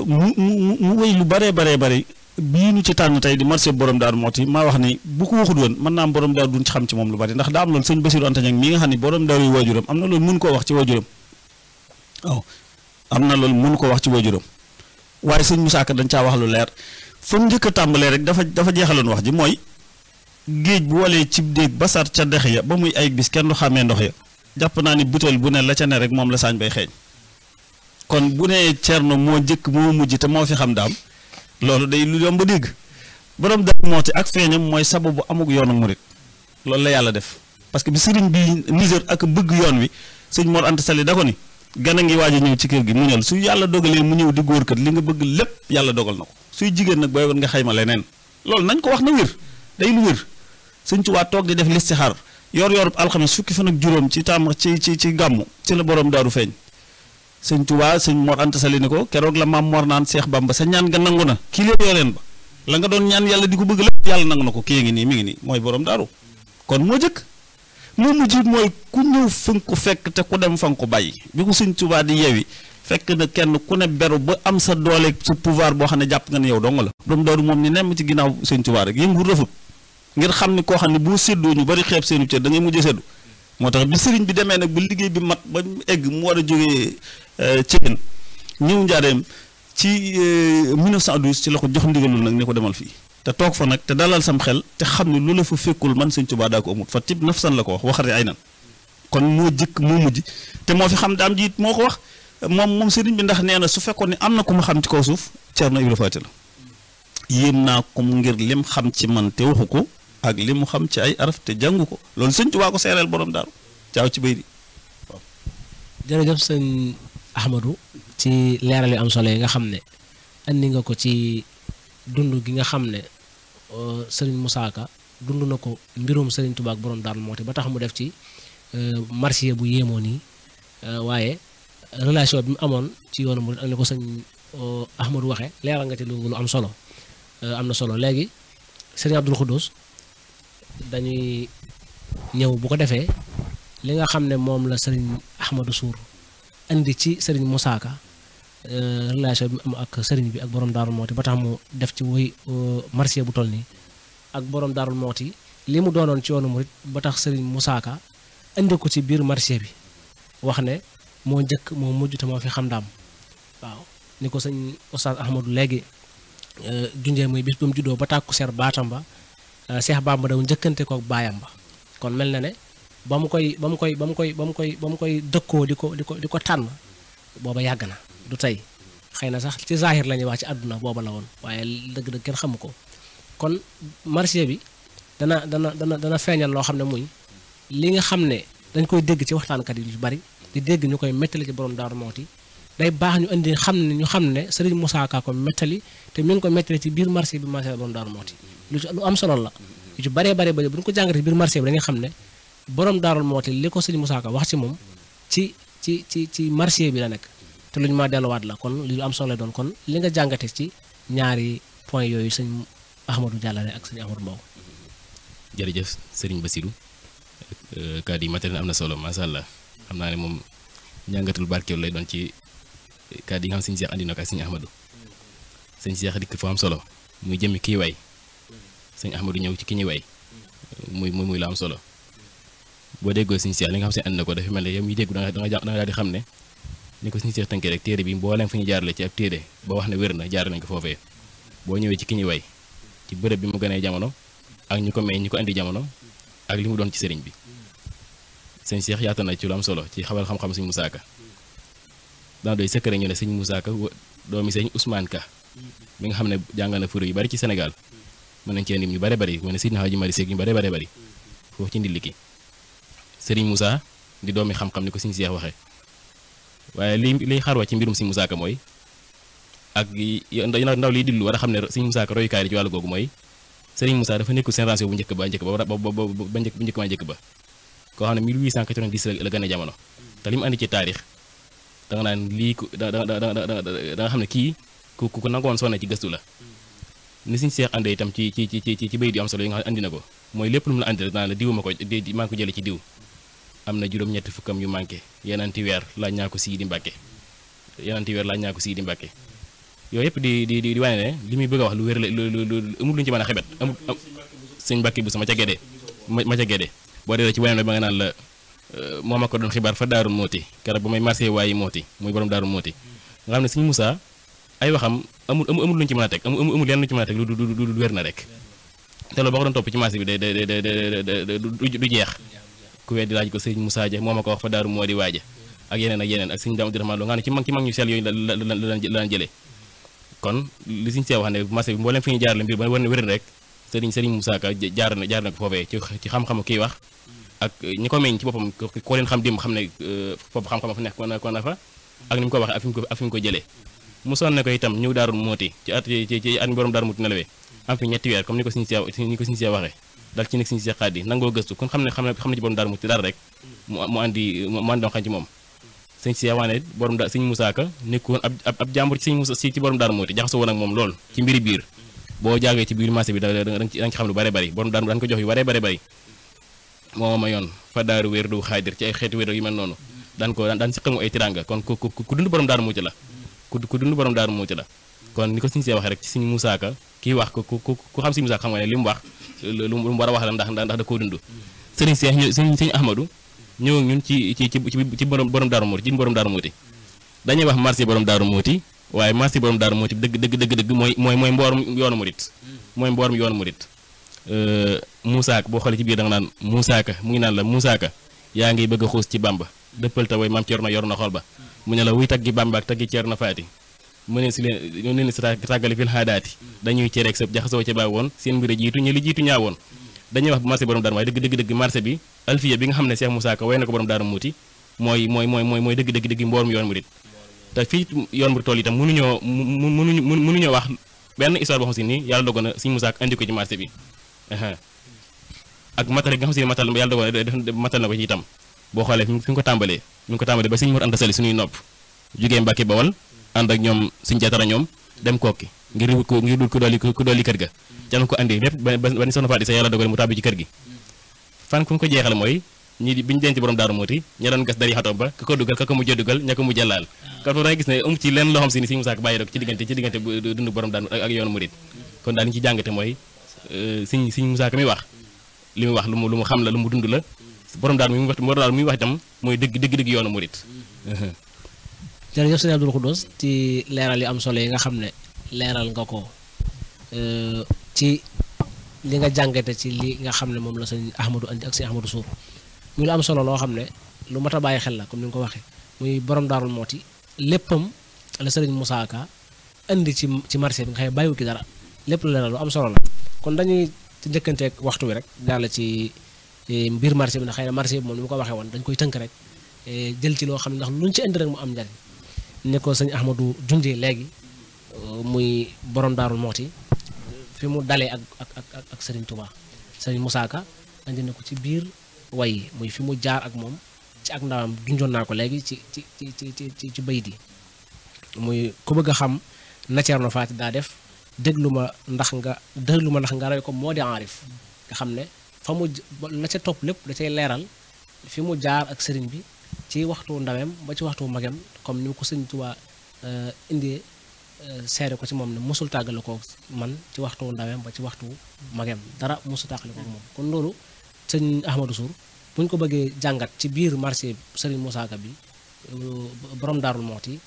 [SPEAKER 3] mu way lu baree bari bii ñu ci tànn tey di marché borom Daaru Muxti maa wax ni bu ko waxut woon mën naa am borom Daaru duñ ci xam ci moom lu bari ndax daa am loolu sëñ Basiru Anta Ñaŋ mi nga xam ne borom Daaru yu waajuram am na loolu mun koo wax ci waajuram waaw am na loolu mun koo wax ci waajuram waaye sëñ Musaa Ka dañ caa wax lu leer fa mu njëkk a tàmbalee rek dafa jeexaloon wax ji mooy géej bu walee cib déeg basar ca dex ya ba muy ay bis kenn du xàmmee ndox ya jàpp naa ni butéel bu ne la ca ne rek moom la saañ bay xeeñ kon bu nee Cerno moo njëkk moo mujj te moo fi xam daam loolu day lu yomb dégg borom Daaru Muxti ak feeñam mooy sababu amug yoonu murit loolu la yàlla def parce que bi sëriñ bi Niger ak bëgg yoon wi sëñ Mor Anta Sali da ko ni gan a ngi waaj a ñëw ci kër gi mu ñëw su yàlla dogalee mu ñëw di góor kat li nga bëgg lépp yàlla dogal na ko suy jigéen nag booy woon nga xayma leneen loolu nañ ko wax na wér day lu wér sëñ Tuubaa toog di def listixaar yor alxames fukki fan ak juróom ci gàmmu ci la borom daaru feeñ sëñ Tuubaa sëñ Mor Anta Sali ni ko keroog la maam Mor naan Seex Bamba sa ñaan nga nangu na kii lee yoreen ba la nga doon ñaan yàlla di ko bëgg lépp yàlla nangu na ko kii ngi nii mi ngi nii mooy borom daaru kon moo jëkk moo mujj mooy ku ñëw fa nga ko fekk te ku dem fa nga ko bàyyi bi ko sëñ Tuubaa di yewi fekk na kenn ku ne beru ba am sa doole sa pouvoir boo xam ne jàpp nga ne yow dong la borom daaru moom ni nemm ci ginnaaw sëñ Tuubaa rek yëngu rafut ngir xam ni koo xam ne boo séddoo ñu bari xeeb seenu cër da ngay mujj séddu moo tax bi sëriñ bi demee nag ba liggéey bi mat ba egg mu war a jógee Ceen ñëw njaareem ci 1912 ci la ko jox ndigalul nag ne ko demal fii te toog fa nag te dalal sam xel te xam ne lu la fa fekkul man sëñ Tuubaa daa ko amut fa tib nafsan la ko wax waxari ay nan kon moo jëkk moo mujj te moo fi xam daam ji it moo ko wax moom sëriñ bi ndax nee na su fekkoon ne am na ku ma xam ci kaw suuf Ceerno Ibra Faati la yéem naa ko ngir lim xam ci man te waxu ko ak li mu xam ci ay araf te jàngu ko loolu sëñ Tuubaa ko seereel borom daaru caaw ci bay di waaw.
[SPEAKER 1] jërëjëf sëñ Ahmadou ci leeral yu am solo yi nga xam ne andi nga ko ci dund gi nga xam ne sëriñ Moussa Ka dund na ko mbirum sëriñ Touba ak borom Darou Mouhty ba tax mu def ci marché bu yéemoo nii waaye relation bi mu amoon ci yoonu murid ak ni ko sëñ Ahmadou waxee leeral nga ci lu am solo am na solo léegi sëriñ Abdul Xuddus dañuy ñëw bu ko defee li nga xam ne moom la sëriñ Ahmadou Sour indi ci sëriñ Moussa Ka relation bi am ak sëriñ bi ak borom Darou Mouhty ba tax mu def ci woy marché bu toll nii ak borom Darou Mouhty li mu doonoon ci yoonu murid ba tax sëriñ Moussa Ka indi ko ci biir marché bi wax ne moo njëkk moo mujj te moo fi xam daam waaw ni ko sëñ Oustaz Ahmadou léegi junjee muy bis ba mu juddoo ba tàkku seer baatam ba Seex Bamba daw njëkkante kook baayam ba kon mel na ne ba mu koy dëkkoo di ko tànn booba yàgg na du tey xëy na sax ci zahir la ñuy wax ci àdduna booba la woon waaye dëgg-dëgg kenn xamu ko kon marché bi dana feeñal loo xam ne muy li nga xam ne dañ koy dégg ci waxtaankat yi lu bari di dégg ñu koy mettali ci borom Darou Mouhty day baax ñu indi ñu xam ne Serigne Moussa Ka ko mettali te mi ngi ko mettali ci biir marché bi marché borom Darou Mouhty lu am solo la yu ci baree bari bu ñu ko jàngatee ci biir marché bi da nga xam ne borom Darou Mouhty li ko Serigne Moussa Ka wax ci moom ci marché bi la nekk te lu ñu ma delluwaat la kon li lu am solo la doon kon li nga jàngate ci ñaari point yooyu sëñ Ahmadou Diallaré ak sëñ Ahmadou Mbow.
[SPEAKER 4] jërëjëf Serigne Bassirou kàddu yi matériel am na solo macha allah xam naa ne moom njàngatul barkeelu lay doon ci kàddu yi nga xam sëñ Cheikh andi na ko ak sëñ Ahmadou sëñ Cheikh dikk foo am solo muy jëmmi kii way sëñ Ahmadou ñëw ci ki ñuy way muy la am solo boo déggoo sëñ Cheikh li nga xam sëñ andi na ko dafa mel ne yow miy dégg da nga daal di xam ne ni ko sëñ Cheikh tënkee rek téere bi mbooleem fu ñu jaarale ci ab téere ba wax ne wér na jaar nañ ko foofee boo ñëwee ci ki ñuy way ci bërëb bi mu gënee jamono ak ñu ko may ñu ko andi jamono ak li mu doon ci sëriñ bi sëñ Cheikh yaata na ci lu am solo ci xamal xam-xam sëñ Moussa Ka dana doy sëkkëre ñu ne sëñ Moussa Ka doomi sëñ Ousmane Ka mi nga xam ne jàngal na furu yu bari ci Sénégal mën nañ cee nim ñu bare bari mu ne Sidna Hadji Malick Sy ñu bare bari foofu ci ndilli ki sëriñ Moussa di doomi xam-xam ni ko sëñ Cheikh waxee waaye liy xarwa ci mbirum sëñ Moussa Ka mooy ak ndaw liy dillu war a xam ne sëñ Moussa Ka royukaay ci wàllu googu mooy sëriñ Moussa dafa nekkul génération bu njëkk ba koo xam ne 1890 la gën a jamono te li mu andi ci taarix da nga naan lii da nga xam ne kii ku nangoon sonne ci gëstu la ni suñ seex àndee itam ci bayit yu am solo yi nga xam ne andi na ko mooy lépp lu mu la andi rek daan la diw maa ngi ko jële ci diw am na juróom-ñetti fukkam yu manqué yenanti weer laaj ñaa ko Sidi Mbàkke yooyu yëpp di wane ne li muy bëgg a wax lu wér la lu amul lu ñu ci mën a xebet amul sëñ Mbàkke bu sama ca gédee ma ca gédee boo dee ci waneen ba nga naan la moo ma ko doon xibaar fa Darou Mouhty keroog ba may marché waayi Mouhty muy borom Darou Mouhty nga xam ne sëñ Moussa ay waxam amul lu ñu ci mën a teg amul lenn lu ñu ci mën a teg lu wér na rek te loolu boo ko doon topp ci marché bi du jeex ku weddi laaj ko sëñ Moussa Dia moo ma ko wax fa Darou Mouhty waaja ak yeneen ak sëñ Dame Abdourahmane Lo nga xam ne ci mag ñu sell yooyu la daan jëlee kon li sëñ see wax ne marché bi mbooleem fi ñu jaar la mbir ba war ne wér rek sëriñ Moussa Ka jaar na ko foofee ci xam-xamu kiy wax ak ñi ko meññ ci boppam koo leen xam démb xam ne foofu xam-xam fa nekk ko na fa ak ni mu ko waxee ak fi mu ko jëlee mosoon na ko itam ñëw Darou Mouhty ci at mi borom Darou Mouhty nelawee am fi ñetti weer comme ni ko sëñ see waxee dal ci nekk sëñ see xaat yi nangoo gëstu kon xam ne ci borom Darou Mouhty dara rek mu andi doon xam ci moom sëñ see waane borom sëñ Moussa Ka nekkoon ab jàmbur ci sëñ Moussa ci borom Darou Mouhty jaxasoo woon ak moom lool ci mbiri biir boo jaagee ci biir marché bi da nga ci xam lu bare bari borom daan ko jox yu bare bari moo ma yoon fa daaru wér du xaadir ci ay xeeti wér yu mel noonu daan si xamu ay tiranga kon ku dund borom Darou Mouhty la ku dund borom Darou Mouhty la kon ni ko suñu see waxee rek ci suñu Moussa Ka kii wax ku xam si Moussa Ka xam nga ne li mu wax lu mu war a wax la ndax da koo dund sëriñ Seex sëriñ Ahmadou ñëw ak ñun ci borom Darou Mouhty dañuy wax marché borom Darou Mouhty waaye marché borom Darou Mouhty dëgg mooy mboorum yoonu murit Moussa Ka boo xoolee ci biir da nga naan Moussa Ka mu ngi naan la Moussa Ka yaa ngi bëgg a xuus ci Bamba dëppal ta way maam Cerno yor na xol ba mu ne la wuy taggi Bamba ak taggi Cerno Faati mu ne si leen si tàggale fil haadaati dañuy cereeg sa jaxasoo ca baa woon seen mbir a jiitu ñi li jiitu ñaa woon dañuy wax marché borom Darou waaye dëgg marché bi alfiya bi nga xam ne Cheikh Moussa Ka way na ko borom Darou Mouhty mooy dëgg mboorum yoon murit te fii yoon bu toll itam mënuñoo wax benn histoire boo xam si ni yàlla dogoon na Sëñ Musaa Ka andi ko ci marché bi ak matal nga xam si ne matal yàlla dogoon na matal na ko ci itam boo xoolee fi nga ko tàmbalee mi ngi ko tàmbalee ba Sëñ Mor Anta Sali suñuy nopp jógee Mbàkke Bawal ànd ak ñoom Sëñ Jatara ñoom dem Kokki ngir dul ku dolli kër ga ca ko andi lépp ba ni soxna Faati sa yàlla dogal mu tàbbi ci kër gi fan ku ko jeexal mooy ñi bi ñu denc borom Daaru Mooti ña doon gas dari xatom ba ka ko dugal ka ko mujjee dugal ña ko mujjee laal kon foofu da nga gis ne amu ci lenn loo xam si ni Sëñ Musaa Ka bàyyi rek ci diggante bu dund borom Daaru ak yoonu murit kon daal li ñu ci jàngate mooy Sëñ Musaa Ka mi wax li mu wax lu mu xam la lu mu dund la borom Daaru mi wax itam mooy dëgg yoonu murit.
[SPEAKER 1] jërëjëf sëñ Abdul Xudoos ci leeral yi am solo yi nga xam ne leeral nga ko ci li nga jàngate ci li nga xam ne moom la sëñ Ahmadou andi ak sëñ Ahmadou Sour muy lu am solo loo xam ne lu mat a bàyyi xel la comme ni nga ko waxee muy borom Daaru Mooti léppam la sëriñ Musaa Ka indi ci marché bi nga xam ne bàyyiwu ki dara lépp la leeral lu am solo la kon dañuy njëkkanteeg waxtu bi rek jàll ci mbir marché bi ndax xëy na marché bi moom ni ma ko waxee woon dañ koy tënk rek jël ci loo xam ne ndax luñ ci indi rek mu am njariñ ne ko sëñ Ahmadou junjee léegi muy borom Daaru Mooti fi mu dalee ak Serigne Touba Serigne Musaa Ka andi na ko ci biir way yi muy fi mu jaar ak moom ci ak ndawam junjoon naa ko léegi ci bayit yi muy ku bëgg a xam na Ceerno Faati daa def déglu ma ndax nga roy ko moo di aarif nga xam ne fa mu la ca topp lépp da cay leeral fi mu jaar ak sëriñ bi ci waxtu ndawem ba ci waxtu magem comme ni mu ko sëñ Tuubaa indee seere ko ci moom ne mosul tàggale ko man ci waxtu ndawem ba ci waxtu magem dara mosul tàggale ko moom kon loolu sëñ Ahmadou Sour bu ñu ko bëggee jàngat ci biir marché sëriñ Musaa Ka bi borom Daaru Mooti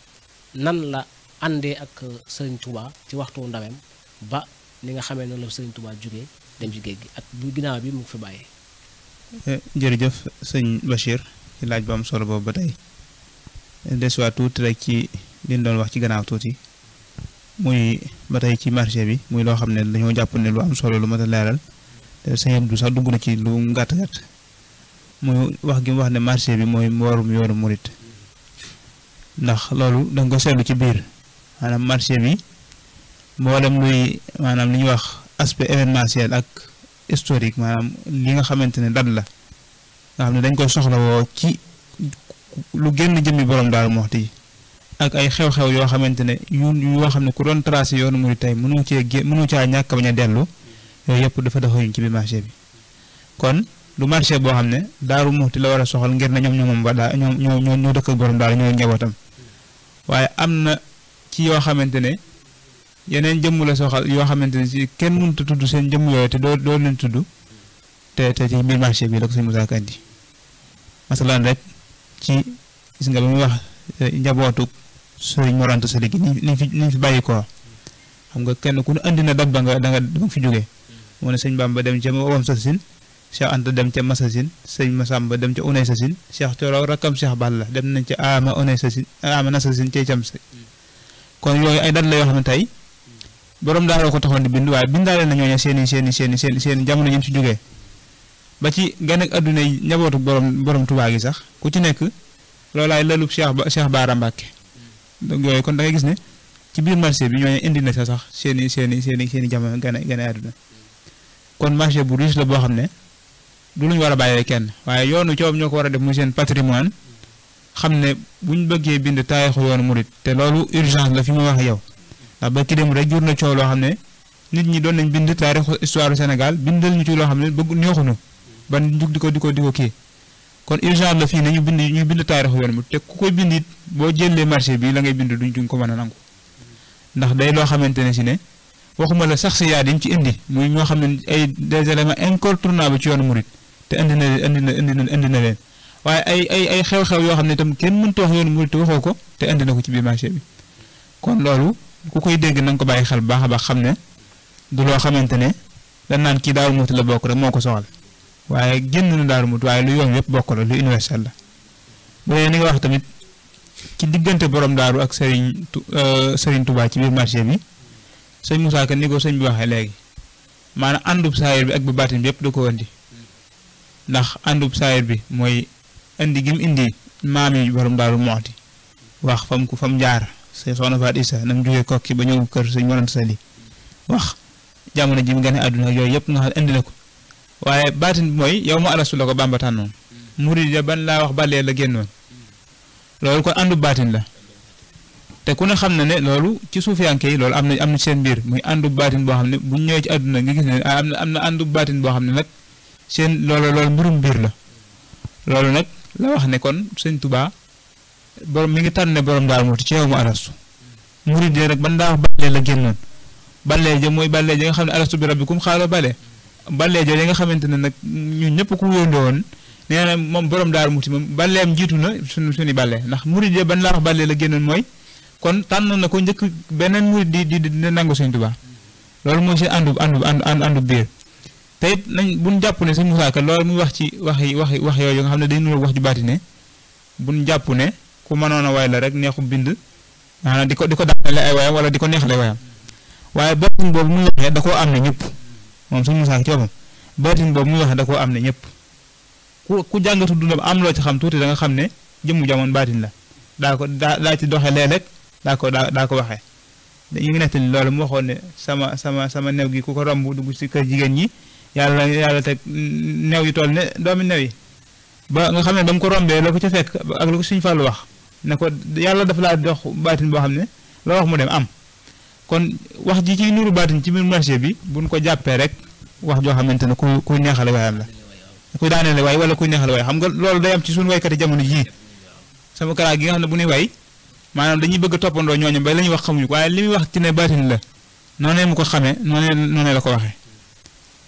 [SPEAKER 1] nan la àndee ak sëriñ Tuubaa ci waxtu ndawem ba ni nga xamee noonu la sëriñ Tuubaa jógee dem ci géej gi ak bu ginnaaw bi mu fi bàyyee.
[SPEAKER 2] jërëjëf sëñ Bachir ci laaj bu am solo boobu ba tey desuwaat tuuti rek ci li ñu doon wax ci gannaaw tuuti muy ba tey ci marché bi muy loo xam ne dañoo jàpp ne lu am solo lu mat a leeral te sëñ Abdou sax dugg na ci lu gàtt-gàtt muy wax gi mu wax ne marché bi mooy mboorum yoonu murit ndax loolu da nga ko seetlu ci biir maanaam marché bi mboolem luy maanaam li ñuy wax aspect événementiel ak historique maanaam li nga xamante ne dat la nga xam ne dañ koy soxlawoo ci lu génn jëmmi borom Daaru Moxti ak ay xew-xew yoo xamante ne yoo xam ne ku doon tracé yoonu murit tey mënu caa ñàkk bañ a dellu yooyu yëpp dafa doxuñ ci biir marché bi kon lu marché boo xam ne Daaru Moxti la war a soxal ngir na ñoom ba daa ñoo dëkk ak borom Daaru ñoo njabootam waaye am na ci yoo xamante ne yeneen jëmm la soxal yoo xamante ne ci kenn mënut a tudd seen jëmm yooyu te doo leen tudd te ci biir marché bi la ko sëñ Musaa Ka indi masalan rek ci gis nga ba muy wax njabootu Sëriñ Mor Anta Sali gi ni fi bàyyi ko xam nga kenn ku ne andi na dab ba nga fi jógee moo ne sëñ Bamba dem ca Wam Sasin Cheikh Anta dem ca Masasin sëñ Masamba dem ca Unay Sasin Cheikh Coro rakkam Cheikh Balla dem nañ ca Ama Unay Sasin Ama Nasasin cay cam sa kon yooyu ay dat la yoo xam ne tey borom daaroo ko taxoon di bind waaye bindaale na ñooñu seen jamono ñu ci jógee ba ci gën ak adduna yi njabootu borom Tuubaa gi sax ku ci nekk loolaay lalub Cheikh Baara Mbàkke yooyu kon da ngay gis ne ci biir marché bi ñooñu indi na sax seeni jamono gën a adduna kon marché bu riche la boo xam ne du luñ war a bàyyee kenn waaye yoonu coom ñoo ko war a def muy seen patrimoine xam ne buñ bëggee bind taarixu yoonu murit te loolu urgence la fi ma wax yow ndax ba ki dem rek jur na coow loo xam ne nit ñi doon nañ bind taarixu histoire du Sénégal bindal ñu ci loo xam ne bëgg neexuñu ba jug di ko kii kon urgence la fii ne ñu bind taarixu yoonu murit te ku koy bind it boo jëlee marché bi la ngay bind duñ ko mën a nangu ndax day loo xamante ne si ne waxuma la sax si yaa diñ ci indi muy ñoo xam ne ay des éléments incontournables ci yoonu murit te indi na leen waaye ay xew-xew yoo xam ne itam kenn mënta wax yoonu murit te waxoo ko te indi na ko ci biir marché bi kon loolu ku koy dégg na nga ko bàyyi xel bu baax a baax xam ne du loo xamante ne dañ naan kii Daaru Muxti la bokk rek moo ko soxal waaye génn na Daaru Muxti waaye lu yoon yëpp bokk la lu universel la bu dee ni nga wax tamit ci diggante borom daaru ak Serigne Touba ci biir marché bi sëñ Musaa Ka ni ko sëñ bi waxee léegi maanaam àndub saayir bi ak bu baatin bi yëpp da ko indi ndax àndub saayir bi mooy indi gi mu indi maam yi borom Daaru Muxti wax fam jaar soxna Faat Isa nam jógee Kokki ba ñëw kër sëñ Mor Anta Sali wax jamono ji mu gën a àdduna yooyu yëpp nga xam indi na ko waaye baatin bi mooy yow mu alastu la ko Bàmba tànnoon murid ya ban laa wax balee la génnoon loolu kon àndu baatin la te ku ne xam na ne loolu ci suufiyanke yi loolu am na seen biir muy àndu baatin boo xam ne bu ñëwee ci àdduna nga gis ne am na àndu baatin boo xam ne nag seen loolu mbirum biir la loolu nag la wax ne kon sëñ Tuubaa borom mi ngi tànne borom Daaru Muxti ci yow mu alastu murid ya rek ban laa wax balee la génnoon balee ja mooy balee ja nga xam ne alastu bi rabbikum xaaloo balee ja nga xamante ne nag ñun ñëpp ku yóndoo woon nee na moom borom Daaru Muxti moom baleem jiitu na suñu balee ndax murid ya ban laa wax balee la génnoon mooy kon tànn na ko njëkk beneen murid di nangu Sëñ Tuubaa loolu mooy seen àndu biir te it nañ buñ jàpp ne Sëñ Musaa Ka loolu muy wax ci wax yooyu nga xam ne day nuru wax ju baati ne buñ jàpp ne ku mënoon a way la rek neexu bind maanaam di ko daanale ay wayam wala di ko neexale wayam waaye baatin boobu muy waxee da koo am ne ñëpp moom Sëñ Musaa Ka ci boppam baatin boobu muy waxee da koo am ne ñëpp ku jàngatu dundam am loo ci xam tuuti da nga xam ne jëmmu jamono baatin la daa ci doxee léeg-léeg daa ko waxee ñu ngi nettali loolu mu waxoon ne sama new gi ku ko romb dugg ci kër jigéen ñi yàlla teg new yi toll ne doomi new yi ba nga xam ne ba mu ko rombee la ko ca fekk ak lu ko Sëñ Fallu wax ne ko yàlla dafa laa dox baatin boo xam ne loo wax mu dem am kon wax ji ci nuru baatin ci biir marché bi buñ ko jàppee rek wax joo xamante ne ku neexale waayam la ku daanele waay wala ku neexale waay xam nga loolu day am ci suñu waykati jamono jii sama karaag gi nga xam ne bu ñuy way maanaam dañuy bëgg a toppandoo ñooñu ba la ñuy wax xamuñu ko waaye li muy wax ci ne baatin la noonee mu ko xamee noonee la ko waxee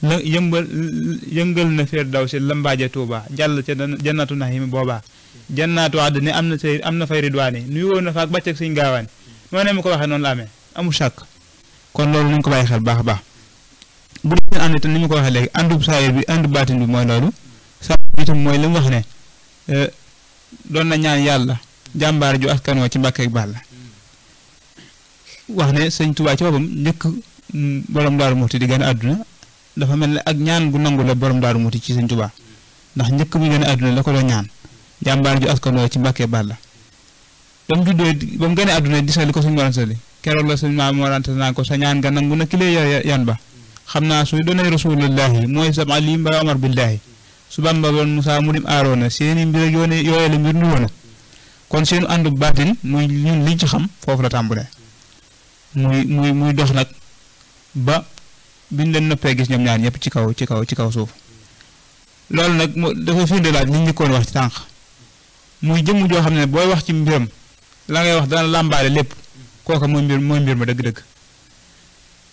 [SPEAKER 2] la yëngal na Firdawsi lambaaje Tuuba jàll ca jannatu naxiim boobaa jannaatu àddina am na fay ridwaani nuyu woon na fa ak bàcceeg Sëñ Gaawaan noonee mu ko waxee noonu la amee amul chàkk kon loolu nañu ko bàyyi xel baax a baax bu dee ànd itam ni ñu ko waxee léegi àndu saayir bi àndu baatin bi mooy loolu saayir bi itam mooy li mu wax ne doon na ñaan yàlla jàmbaar ju askanoo ci Mbàkke ak Balla wax ne Sëñ Tuubaa ci boppam njëkk borom Daaru Muxti di gën a àdduna dafa mel ne ak ñaan gu nangu la borom Daaru Muxti ci Sëñ Tuubaa ndax njëkk muy gën a àdduna la ko doon ñaan jàmbaar ju askanoo ci Mbàkke ak Balla ba mu juddoo ba mu gën a àdduna di sali ko Sëñ Mor Anta Sali keroog la Sëñ Maam Mor Anta naan ko sa ñaan nga nangu na kilee yan ba xam naa suy doonay rasulullahi mooy sam Ali Mbay Omar billahi su Bamba doon Musaa mu dim aaroona seeni mbir yooye la mbir nu woona kon seenu àndu baatin muy ñun liñ ci xam foofu la tàmbalee muy dox nag ba biñ leen noppee gis ñoom ñaar ñëpp ci kaw suuf loolu nag dafa firnde laaj liñ njëkkoon wax ci tànk muy jëmm joo xam ne booy wax ci mbiram la ngay wax dana làmbaale lépp kooka mooy mbir ma dëgg-dëgg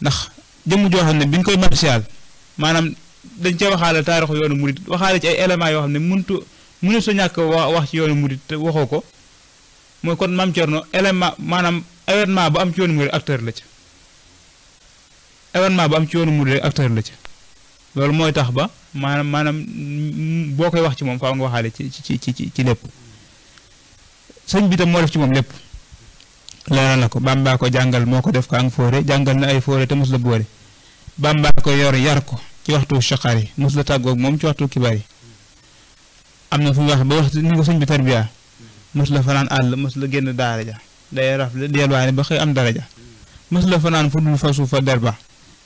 [SPEAKER 2] ndax jëmm joo xam ne biñ koy martial maanaam dañ cee waxaale taarixu yoonu murit waxaale ci ay éléments yoo xam ne mënu sa ñàkk wax ci yoonu murit te waxoo ko mooy kon Maam Cerno élément maanaam événement bu am ci yoonu murit acteur la ci événement bu am ci yoonu murit acteur la ci loolu mooy tax ba maanaam boo koy wax ci moom faaw nga waxaale ci lépp sëñ bi tam moo def ci moom lépp leeral na ko Bàmbaa ko jàngal moo ko def ko ang fóore jàngal na ay fóore te mos la boole Bàmbaa ko yor yar ko ci waxtu chaqaar yi mos la tàggoog moom ci waxtu kibaar yi am na fu mu wax ba wax ni ko sëñ bi tarbiya mos la fanaan àll mos la génn daara ja day rafle delluwaane ba xëy am daraja mos la fanaan fu dul fa suuf fa der ba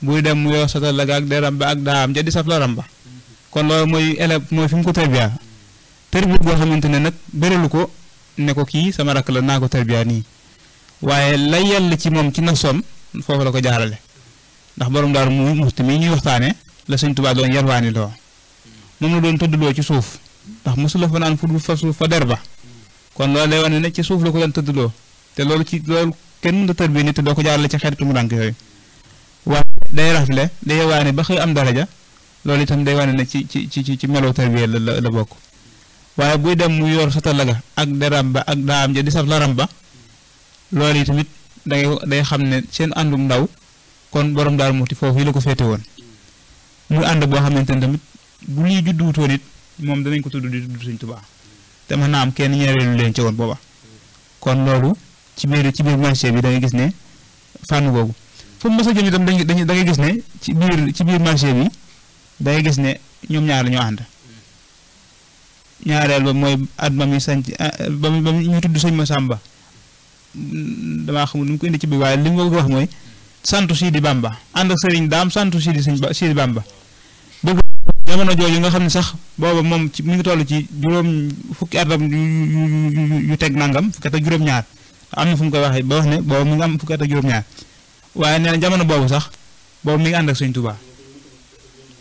[SPEAKER 2] buy dem mu yor satal la ak deram ba ak daam ja di saf la ram ba kon loolu mooy élève mooy fi mu ko tarbiya boo xamante ne nag bërilu ko ne ko kii sama rakk la naa ko tarbiya nii waaye la yell ci moom ci nasoom foofu la ko jaarale ndax borom Daaru Muxti mi ñuy waxtaane la Sëñ Tuubaa doon yarwaani loo moom la doon tëddloo ci suuf ndax mosu la fanaan fu dul fa suuf fa der ba kon loolu lay wane ne ci suuf la ko doon tëddloo te loolu kenn mënut a tërbi nit te doo ko jaarale ci xeetu mu dànk yooyu waaye day rafle day waane ba xëy am daraja loolu itam day wane ne ci meloo tërbi la bokk waaye buy dem mu yor sa talaga ak deram ba ak daam ja di saf laram ba loolu tamit day xam ne seen àndum ndaw kon borom Daaru Muxti foofu yi la ko féete woon muy ànd boo xamante ne tamit bu lii judduwutoon it moom danañ ko tudd di tudd Sëñ Tuubaa te mën naa am kenn ñereelu leen ci woon booba kon loolu ci biir marché bi da ngay gis ne fànn boobu fu mu mës a jëm itam da ngay gis ne ci biir marché bi da ngay gis ne ñoom ñaar la ñoo ànd ñaareel ba mooy at ba muy sanc ba ñu tudd Sëñ Masamba damaa xamul nu mu ko indi ci biir waaye li mu bëgg wax mooy santu Sidi Bamba ànd ak sëriñ daam santu Sidi Bamba boobu jamono jooju nga xam ne sax booba moom ci mi ngi toll ci juróom fukki atam yu teg nangam fukki at ak juróom-ñaar am na fu mu koy waxee ba wax ne booba mu ngi am fukki at ak juróom-ñaar waaye nee na jamono boobu sax boobu mi ngi ànd ak Sëriñ Tuubaa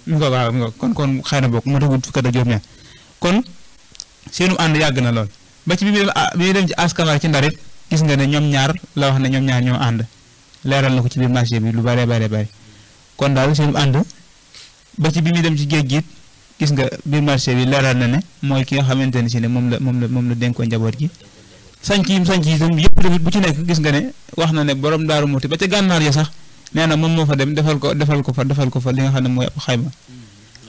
[SPEAKER 2] mi ko waaw kon xëy na bokk mu tagut fukki at ak juróom-ñaar kon seenu ànd yàgg na lool ba ci bi muy dem ci askamar ci ndarit gis nga ne ñoom ñaar la wax ne ñoom ñaar ñoo ànd leeral na ko ci biir marché bi lu bare kon daal seenu ànd ba ci bi muy dem ci géej gi gis nga biir marché bi leeral na ne mooy ki nga xamante ne si ne moom la dénkoo njaboot gi sanc yi itam yëpp tamit bu ci nekk gis nga ne wax na ne borom Daaru Muxti ba ca gànnaar ya sax nee na moom moo fa dem defal ko fa li nga xam ne mooy ab xayma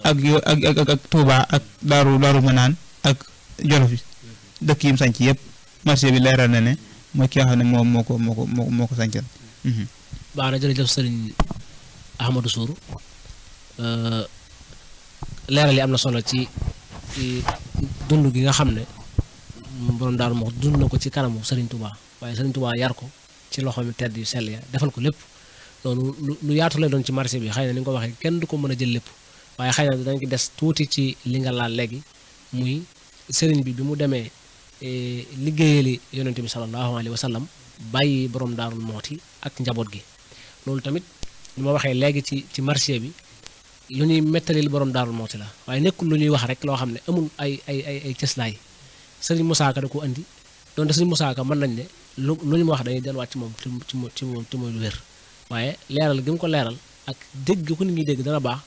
[SPEAKER 2] ak Touba ak Daaru Manaan ak Jolof yi dëkk yim sanc yëpp marché bi leeral na ne mooy ki nga xam ne moom moo ko sancal.
[SPEAKER 1] baax na jërëjëf sëriñ Ahmadou Sour leeral yi am na solo ci dund gi nga xam ne borom Daaru Muxti dund na ko ci kanamu Serigne Touba waaye Serigne Touba yar ko ci loxo mi tedd yu sell ya defal ko lépp loolu lu yaatu lay doon ci marché bi xëy na ni nga ko waxee kenn du ko mën a jël lépp waaye xëy na danañ ci des tuuti ci li nga laal léegi muy Serigne bi mu demee liggéeyali yonente bi sallallahu alayhi wa sallam bàyyi borom Daaru Muxti ak njaboot gi loolu tamit li ma waxee léegi ci marché bi. lu ñuy mettalil borom Daaru Muxti la waaye nekkul lu ñuy wax rek loo xam ne amul ay cëslaay sëriñ Moussa Ka da ko andi donte sëriñ Moussa Ka mën nañ ne lu ñu wax dañuy delluwaat ci moom ci mooy lu wér waaye leeral gi mu ko leeral ak dégg ku nit ñi dégg dana baax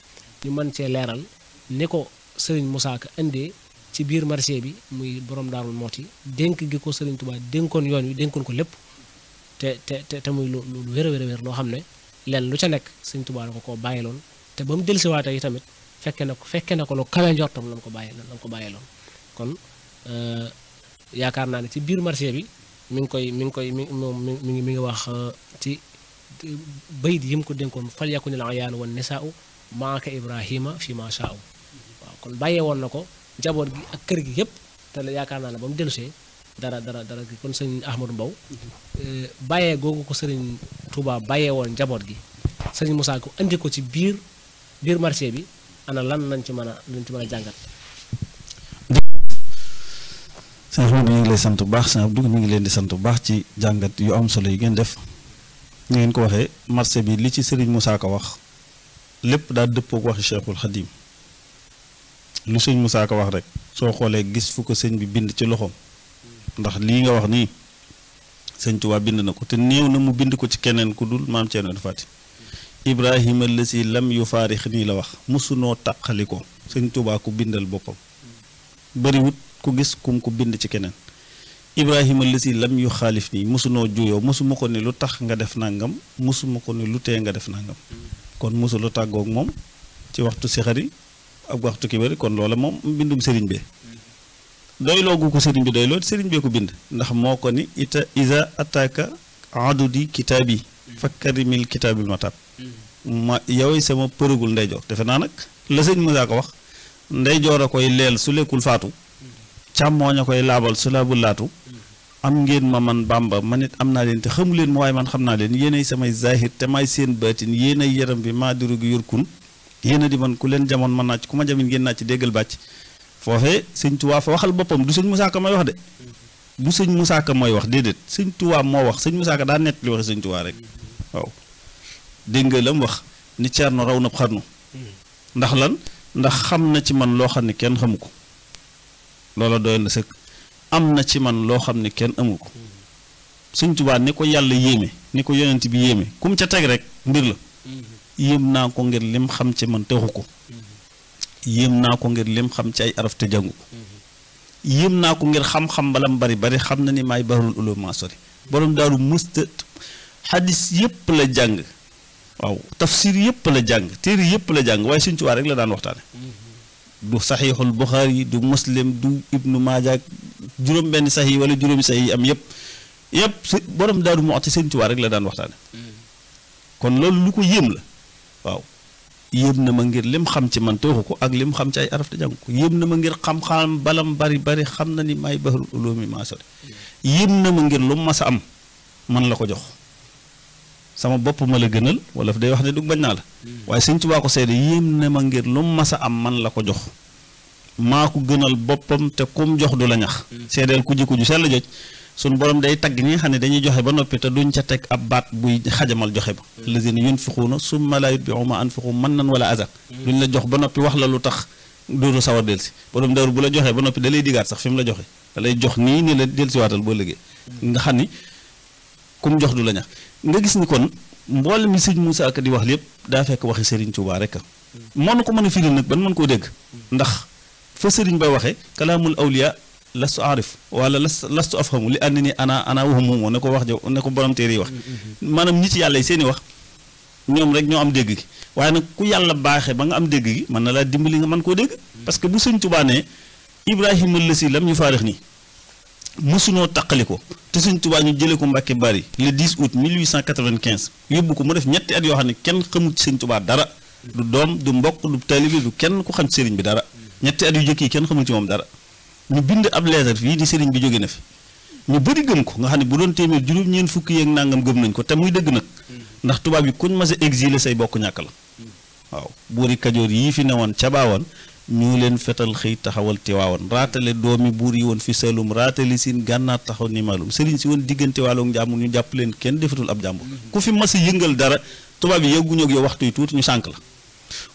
[SPEAKER 1] ñu mën cee leeral ni ko sëriñ Moussa Ka indee ci biir marché bi muy borom Daaru Muxti dénk gi ko sëriñ Touba dénkoon yoon wi dénkoon ko lépp te muy lu wér a wér loo xam ne leen lu ca nekk sëriñ Touba da ko koo bàyyiloon te ba mu dellusiwaatee yi tamit fekke na ko lu kawe njortam la mu ko bàyyeeloon kon yaakaar naa ne ci biir marché bi mi ngi wax ci bayit yi mu ko dénkoon fal yakuni al ayaanu wan nisaau maaka Ibrahima fi ma shaau waaw kon bàyyee woon na ko njaboot gi ak kër gi yëpp te yaakaar naa ne ba mu dellusee dara gi kon sëñ Ahmadou Mbow bàyyee googu ko sëriñ Touba bàyyee woon njaboot gi sëriñ Moussa ko andi ko ci biir marché bi ana lan lañ ci mën a jàngat.
[SPEAKER 3] sëñ Ahmadou ñu ngi lay sant bu baax sëñ Abdou ñu ngi leen di sant bu baax ci jàngat yu am solo yi ngeen def ñu ngeen ko waxee marché bi li ci Serigne Moussa Ka wax lépp daa dëppook waxi Cheikhul Khadim lu sëñ Moussa Ka wax rek soo xoolee gis fu ko sëñ bi bind ci loxoom ndax lii nga wax nii sëñ Tuubaa bind na ko te néew na mu bind ko ci keneen ku dul maam Thierno Fati Ibrahima la si lam yu faarix nii la wax mosunoo taqali ko sëñ Tuubaa ku bindal boppam bariwut ku gis kum ku bind ci keneen Ibrahima la si lam yu xaalif nii mosunoo juyoo mosuma ko ne lu tax nga def nangam mosuma ko ne lu tee nga def nangam kon mosula tàggoog moom ci waxtu sixari ak waxtu kibari kon loola moom mbindum sëriñ bee doyloo gu ko sëriñ bi doyloo sëriñ bee ko bind ndax moo ko ni isa attaaka adudi kitaabi fakkarimil kitaabil matab ma yowey sama përëgul ndeyjoor defe naa nag la sëñ Moussa ko wax ndeyjoor a koy leel su lekkul faatu càmmooñ a koy laabal su laabul laatu am ngeen ma man Bàmba man it am naa leen te xamu leen ma waaye man xam naa leen yéenay samay zahir te maay seen baatin yéenay yaram bi maa diru gi yorkun yéena di man ku leen jamoon mën naa ci ku ma jamin ngeen naa ci déggal bàcc foofee sëñ Tuubaa fa waxal boppam du sëñ Moussa Ka may wax de du sëñ Moussa Ka mooy wax déedéet sëñ Tuubaa moo wax sëñ Moussa Ka daa nett li waxe sëñ Tuubaa rek waaw dégg nga lam wax ni Ceerno raw na xarnu ndax lan ndax xam na ci man loo xam ne kenn xamu ko loola doy na sëkk am na ci man loo xam ne kenn amu ko sëñ Tuubaa ni ko yàlla yéeme ni ko yonent bi yéeme kum ca teg rek mbir la yéem naa ko ngir lim xam ci man texu ko yéem naa ko ngir lim xam ci ay araf te jàngu ko yéem naa ko ngir xam-xam balam bari xam na ni maay barul ulum maa sori borom daaru musta xadis yépp la jàng waaw tafsir yépp la jàng téere yépp la jàng waaye sëñ Tuubaa rek la daan waxtaane du saxiixul Buxaari du muslim du ibnu Maaja juróom benn saxiix wala juróomi saxiix yi am yépp borom daaru moo ci sëñ Tuubaa rek la daan waxtaane kon loolu lu ko yéem la waaw yéem na ma ngir lim xam ci man tooxu ko ak lim xam ci ay araf te jàng ko yéem na ma ngir xam-xam balam bari xam na ni maay bahrul ulumi maa sori yéem na ma ngir lu mas a am man la ko jox sama bopp ma la gënal wala day wax ne du bañ naa la waaye sëñ Tuubaa ko seede yéem ne ma ngir lu mas a am man la ko jox maa ko gënal boppam te kum jox du la ñax seedeel ku jikko ju sell joj suñu borom day tagg ñi nga xam ne dañuy joxe ba noppi te duñ ca teg ab baat buy xajamal joxe ba lazina yunfiquuna summa laa yutbi'uuna maa anfaqu mannan wala azan duñ la jox ba noppi wax la lu tax dootu sawar del si borom daaru bu la joxee ba noppi da lay digaat sax fi mu la joxe da lay jox nii ni la del si waatal boo liggéey nga xam ni kum jox du la ñax nga gis ni kon mboole mi sëñ Moussa Ka di wax lépp daa fekk waxi Serigne Touba rek mënu ko mën a firi nag ban mën koo dégg ndax fa Serigne bay waxee kalaamul awliya lastu arif wala lastu afhamu li ànd ni ana waxumu moo ne ko wax jo ne ko borom téere yi wax maanaam nit yàlla yi seeni wax ñoom rek ñoo am dégg gi waaye nag ku yàlla baaxee ba nga am dégg gi mën na laa dimbali nga mën koo dégg parce que bu sëñ Touba ne Ibrahima la si lam ñu faarix nii mësunoo taqali ko te sëñ Touba ñu jëlee ko Mbàkke Bari le 10 août 1895 yóbbu ko mu def ñetti at yoo xam ne kenn xamul ci sëñ Touba dara du doom du mbokk du taalibe du kenn ku xam ci sëriñ bi dara ñetti at yu jëkk yi kenn xamul ci moom dara ñu bind ab leetar fii di sëriñ bi jóge na fi ñu bëri gëm ko nga xam ne bu doon téeméer juróom-ñeent fukki yeeg nangam gëm nañ ko te muy dëgg nag ndax tubaab yi kuñ mas a exilé say bokk ñàkk la waaw buuri Kajoor yii fi newoon ca baawoon ñu leen fetal xëy taxawal Tiwaawan raatale doomi buur yi woon fi Saalum raatale siin gànnaar taxaw ni maalum sëriñ si woon diggante waaloog njàmbur ñu jàpp leen kenn defatul ab jàmbur ku fi mas a yëngal dara tubaab yi yëgguñu ak yow waxtu yi tuuti ñu sànk la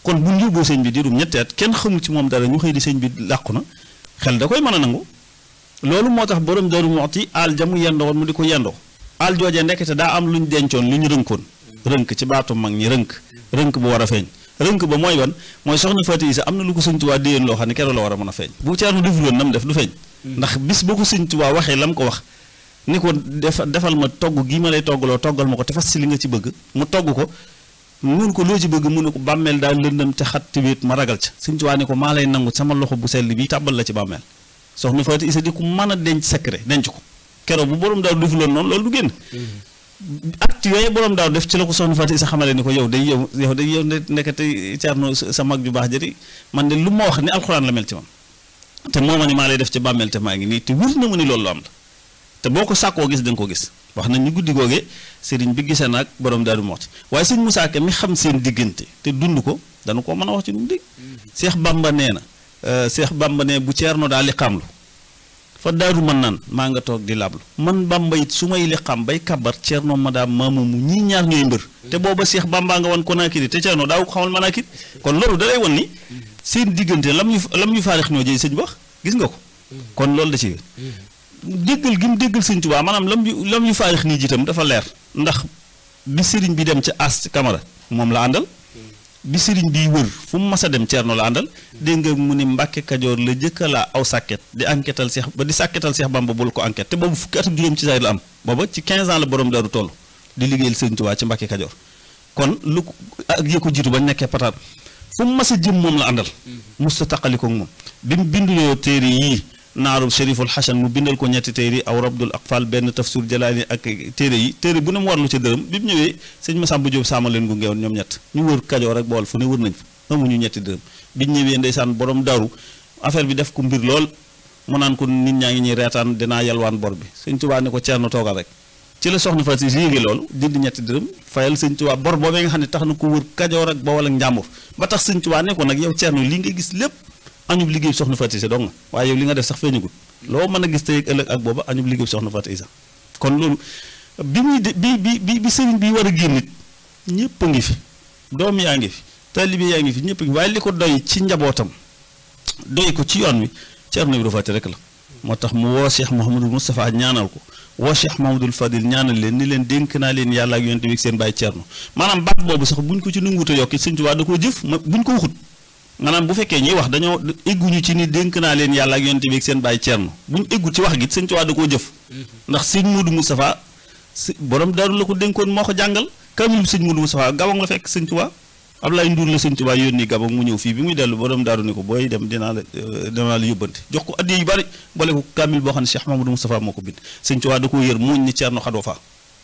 [SPEAKER 3] kon bu ñu yóbboo sëñ bi diirum ñetti at kenn xamul ci moom dara ñu xëy di sëñ bi làqu na xel da koy mën a nangu loolu moo tax borom Daaru Muxti aal jamu yendoo woon mu di ko yendoo aal joojee ndekete daa am lu ñu dencoon lu ñu rënkoon rënk ci baatu mag ñi rënk bu war a feeñ rënk ba mooy wan mooy soxna Faati Isa am na lu ko sëñ Tuubaa déyeen loo xam ne keroog la war a mën a feeñ bu Ceerno defuloon nam def du feeñ ndax bis boo ko sëñ Tuubaa waxee lam ko wax ni ko defal ma togg gii ma lay toggaloo toggal ma ko te fas si li nga ci bëgg mu togg ko mun ko loo ci bëgg mu ne ko bàmmeel daal lëndëm te xat te wéet ma ragal ca sëñ Tuubaa ni ko maa lay nangu sama loxo bu sell bi tàbbal la ci bàmmeel soxna Faati Isa di ko mën a denc secret denc ko keroog bu borom daal defuloon noonu loolu du génn acte yooyu borom daaw def ci la ko soxna Faati Isa xamale ni ko yow nekkate Ceerno sa mag ju baax jëri man de lu ma wax ni alxuraan la mel ci man te moo ma ni maa lay def ci bàmmeel te maa ngi nii te wër na mu ni loolu la am la te boo ko sàkkoo gis da nga ko gis wax nañ ñu guddi googee sëriñ bi gisee naag borom Daaru Muxti waaye sëñ Musaa Ka mi xam seen diggante te dund ko dana ko mën a wax ci nu mu dégg Seex Bàmba nee na Seex Bàmba ne bu Ceerno daal li xamlu fa daaru man naan maa nga toog di lablu man Bàmba it su may li xam bay kabar Ceerno ma daa maamumu ñii ñaar ñooy mbër te booba Seex Bàmba nga wan Konaakiri te Ceerno daaw ko xamal Manaakiri kon loolu da lay wan ni seen diggante lam ñu faarix ñoo jëy sëñ bi wax gis nga ko kon loolu da ci déggal gi mu déggal sëñ Tuubaa maanaam lam ñu faarix nii jiitam dafa leer ndax bi sëriñ bi dem ca As Kamara moom la àndal bi sëriñ bi wër fu mu mas a dem Ceerno la àndal dégg nga mu ni Mbàkke Kajoor la jëkka laa aw sàkket di enquêtal Seex ba di sàkketal Seex Bamba bul ko enquête te boobu fukki at ak juróom ci saay la am booba ci 15 ans la borom Daaru toll di liggéeyal sëñ Tuubaa ci Mbàkke Kajoor kon lu ak yë ko jiitu ba nekkee pataat fu mu mas a jëm moom la àndal musta taqaliko moom bi mu binduloo téere yii naaru Cheriful Xasan mu bindal ko ñetti téere aw Rabdul Aqfal benn tafsir Jalaani ak téere bu ne mu warlu ci dërëm bi mu ñëwee sëñ Masamba Jóob Saama leen gunge woon ñoom ñett ñu wër Kajoor ak Bawol fu ne wër nañ fa amuñu ñetti dërëm biñ ñëwee ndeysaan borom Daaru affaire bi def ko mbir lool mu naan ko nit ñaa ngi ñuy reetaan dinaa yalwaan bor bi sëñ Tuubaa ne ko Ceerno toogal rek ci la soxna Faati Si yéege loolu dindi ñetti dërëm fayal sëñ Tuubaa bor boobee nga xam ne tax na ko wër Kajoor ak Bawol ak Njàmbur ba tax sëñ Tuubaa ne ko nag yow Ceerno li nga gis lépp añub liggéey soxna Faati Isa dong nga waaye yow li nga def sax feeñagul loo mën a gis tey ëllëg ak booba añub liggéey soxna Faati Isa kon loolu bi muy bi sëriñ bi war a génn nit ñëpp a ngi fi doom yaa ngi fi taalibe yaa ngi fi ñëpp a ngi waaye li ko doy ci njabootam doy ko ci yoon wi Ceerno Ibra Faati rek la moo tax mu woo Cheikh Mouhamadul Moustapha ñaanal ko woo Cheikh Mouhamadul Fadil ñaanal leen ni leen dénk naa leen yàlla ak yonent bi ak seen bàyyi Ceerno maanaam baat boobu sax buñ ko ci nanguwut a yokki Sëñ Tuubaa da koo jëf buñ ko waxut maanaam bu fekkee ñuy wax dañoo egguñu ci ni dénk naa leen yàlla ak yonent bi ak seen bàyyi Ceerno buñ eggut ci wax gi Sëñ Tuubaa da koo jëf ndax sëñ Modou Moustapha borom Daaru la ko dénkoon moo ko jàngal kamil sëñ Modou Moustapha Gabon la fekk Sëñ Tuubaa Ablaye Ndour la Sëñ Tuubaa yónni Gabon mu ñëw fii bi muy dellu borom Daaru ni ko booy dem dinaa la yóbbante jox ko addiya yu bari boole ko kamil boo xam ne Cheikh Mamadou Moustapha moo ko bind Sëñ Tuubaa da koo yër muñ ni Ceerno xadoo faa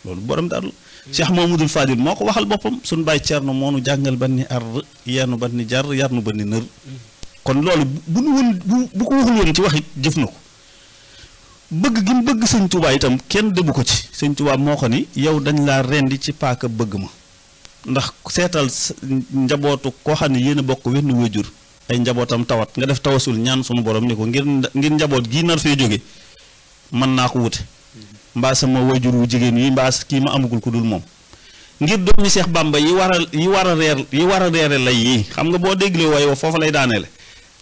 [SPEAKER 3] loolu borom Daaru la Cheikh Mamadou Fadil moo ko waxal boppam suñu bàyyi Ceerno moo nu jàngal ban ni ar yernu ban ni jar yarnu ban ni nër kon loolu bu nu woon bu ko waxul woon ci wax it jëf na ko bëgg gi mu bëgg sëñ Tuubaa itam kenn dëbbu ko ci sëñ Tuubaa moo ko ni yow dañ laa rendi ci paaka bëgg ma ndax seetal njabootu koo xam ne yéen a bokk wenn wéjur ay njabootam tawat nga def tawasul ñaan sunu borom ni ko ngir njaboot gii nar fee jóge mën naa ko wute mbaa sama wéjur wu jigéen yi mbaa kii ma amagul ko dul moom ngir doomi Seex Bàmba yi war a reere lay yi xam nga boo déglee waaye wa foofu lay daaneele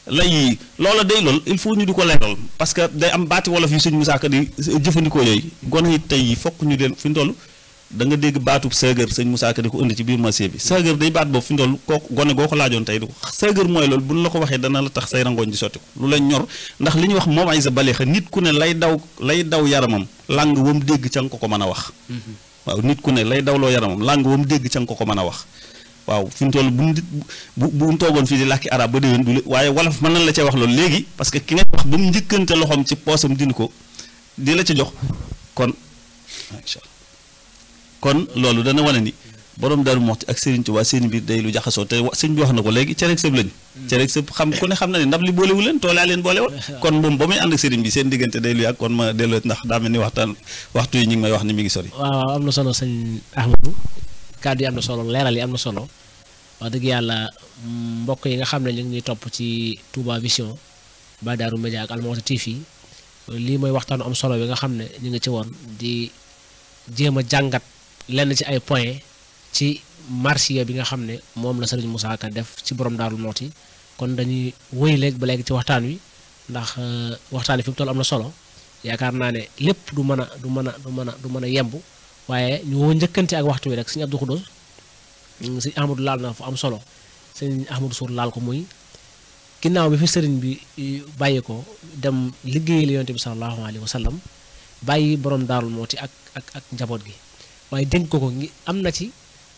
[SPEAKER 3] lay yi loola day lool il faut ñu di ko leeral parce que day am baati wolof yu sëñ Musaa Ka di jëfandikoo yooyu gone yi tey yi fokk ñu leen fi ñu toll da nga dégg baatub sëgër sëñ Musaa Ka di ko indi ci biir marché bi sëgër day baat boobu fi ñu toll kooku gone goo ko laajoon tey di ko sëgër mooy loolu bu ñu la ko waxee dana la tax say rangooñ di sotti ko lu la ñor ndax li ñuy wax moom ay sa baleexa nit ku ne lay daw yaramam làng wam dégg ca nga ko mën a wax waaw nit ku ne lay dawloo yaramam làng wam dégg ca nga ko mën a wax waaw fi mu toll bu toogoon fii di làkki arab ba déwén du waaye wolof mën nañ la cee wax loolu léegi parce que ki ngay wax ba mu njëkkante loxoom ci poosam dindi ko di la ci jox kon incha allah kon loolu dana wane ni borom Daaru Muxti ak Serigne Touba seen biir day lu jaxasoo te sëñ bi wax na ko léegi cereeg sëb lañ cereeg sëb ku ne xam na ne ndab li boolewu leen toolaa leen boole woon kon moom ba muy ànd ak Serigne bi seen diggante day lu yàgg kon ma delloo ndax daa mel ni waxtu yi ñu ngi may wax ni mi ngi sori.
[SPEAKER 1] waaw am na solo sëñ Ahmadou kàddu yi am na solo leeral yi am na solo wax dëgg yàlla mbokk yi nga xam ne ñu ngi ñuy topp ci Touba Vision ba Daaru Média ak Al Mouhty TV lii mooy waxtaanu am solo bi nga xam ne ñu ngi ci woon di jéem a jàngat lenn ci ay point ci marsiya bi nga xam ne moom la Serigne Moussa Ka def ci borom Daaru Muxti kon dañuy wëy léegi ba léegi ci waxtaan wi ndax waxtaan wi fi mu toll am na solo yaakaar naa ne lépp du mën a yemb waaye ñu woo njëkkante ak waxtu wi rek sëñ Abdou Khoudoss sëñ Ahmadou laal na fu am solo sëñ Ahmadou Sour laal ko muy ginnaaw bi fi sëriñ bi bàyyi ko dem liggéeyal yonent bi sallallahu alayhi wa sallam bàyyi borom Daaru Muxti ak njaboot gi waaye dénk ko ngi am na ci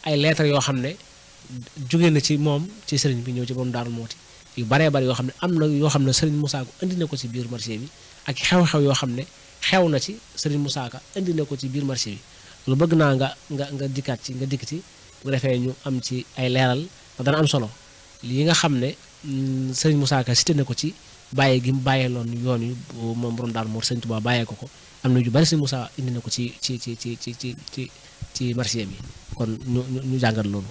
[SPEAKER 1] ay lettres yoo xam ne jóge na ci moom ci sëriñ bi ñëw ci borom Daaru Muxti yu baree bari yoo xam ne am na yoo xam ne sëriñ Moussa Ka indi na ko ci biir marché bi ak xew-xew yoo xam ne xew na ci sëriñ Moussa Ka indi na ko ci biir marché bi lu bëgg naa nga dikkaat ci nga dikk ci bu defee ñu am ci ay leeral ndax dana am solo lii nga xam ne sëriñ Moussa Ka cité na ko ci bàyyi gi mu bàyyeeloon yoon yi moom borom Daaru Muxti sëriñ Tuubaa bàyyee ko am na yu bari sëriñ Moussa indi na ko ci marché bi kon ñu jàngat loolu.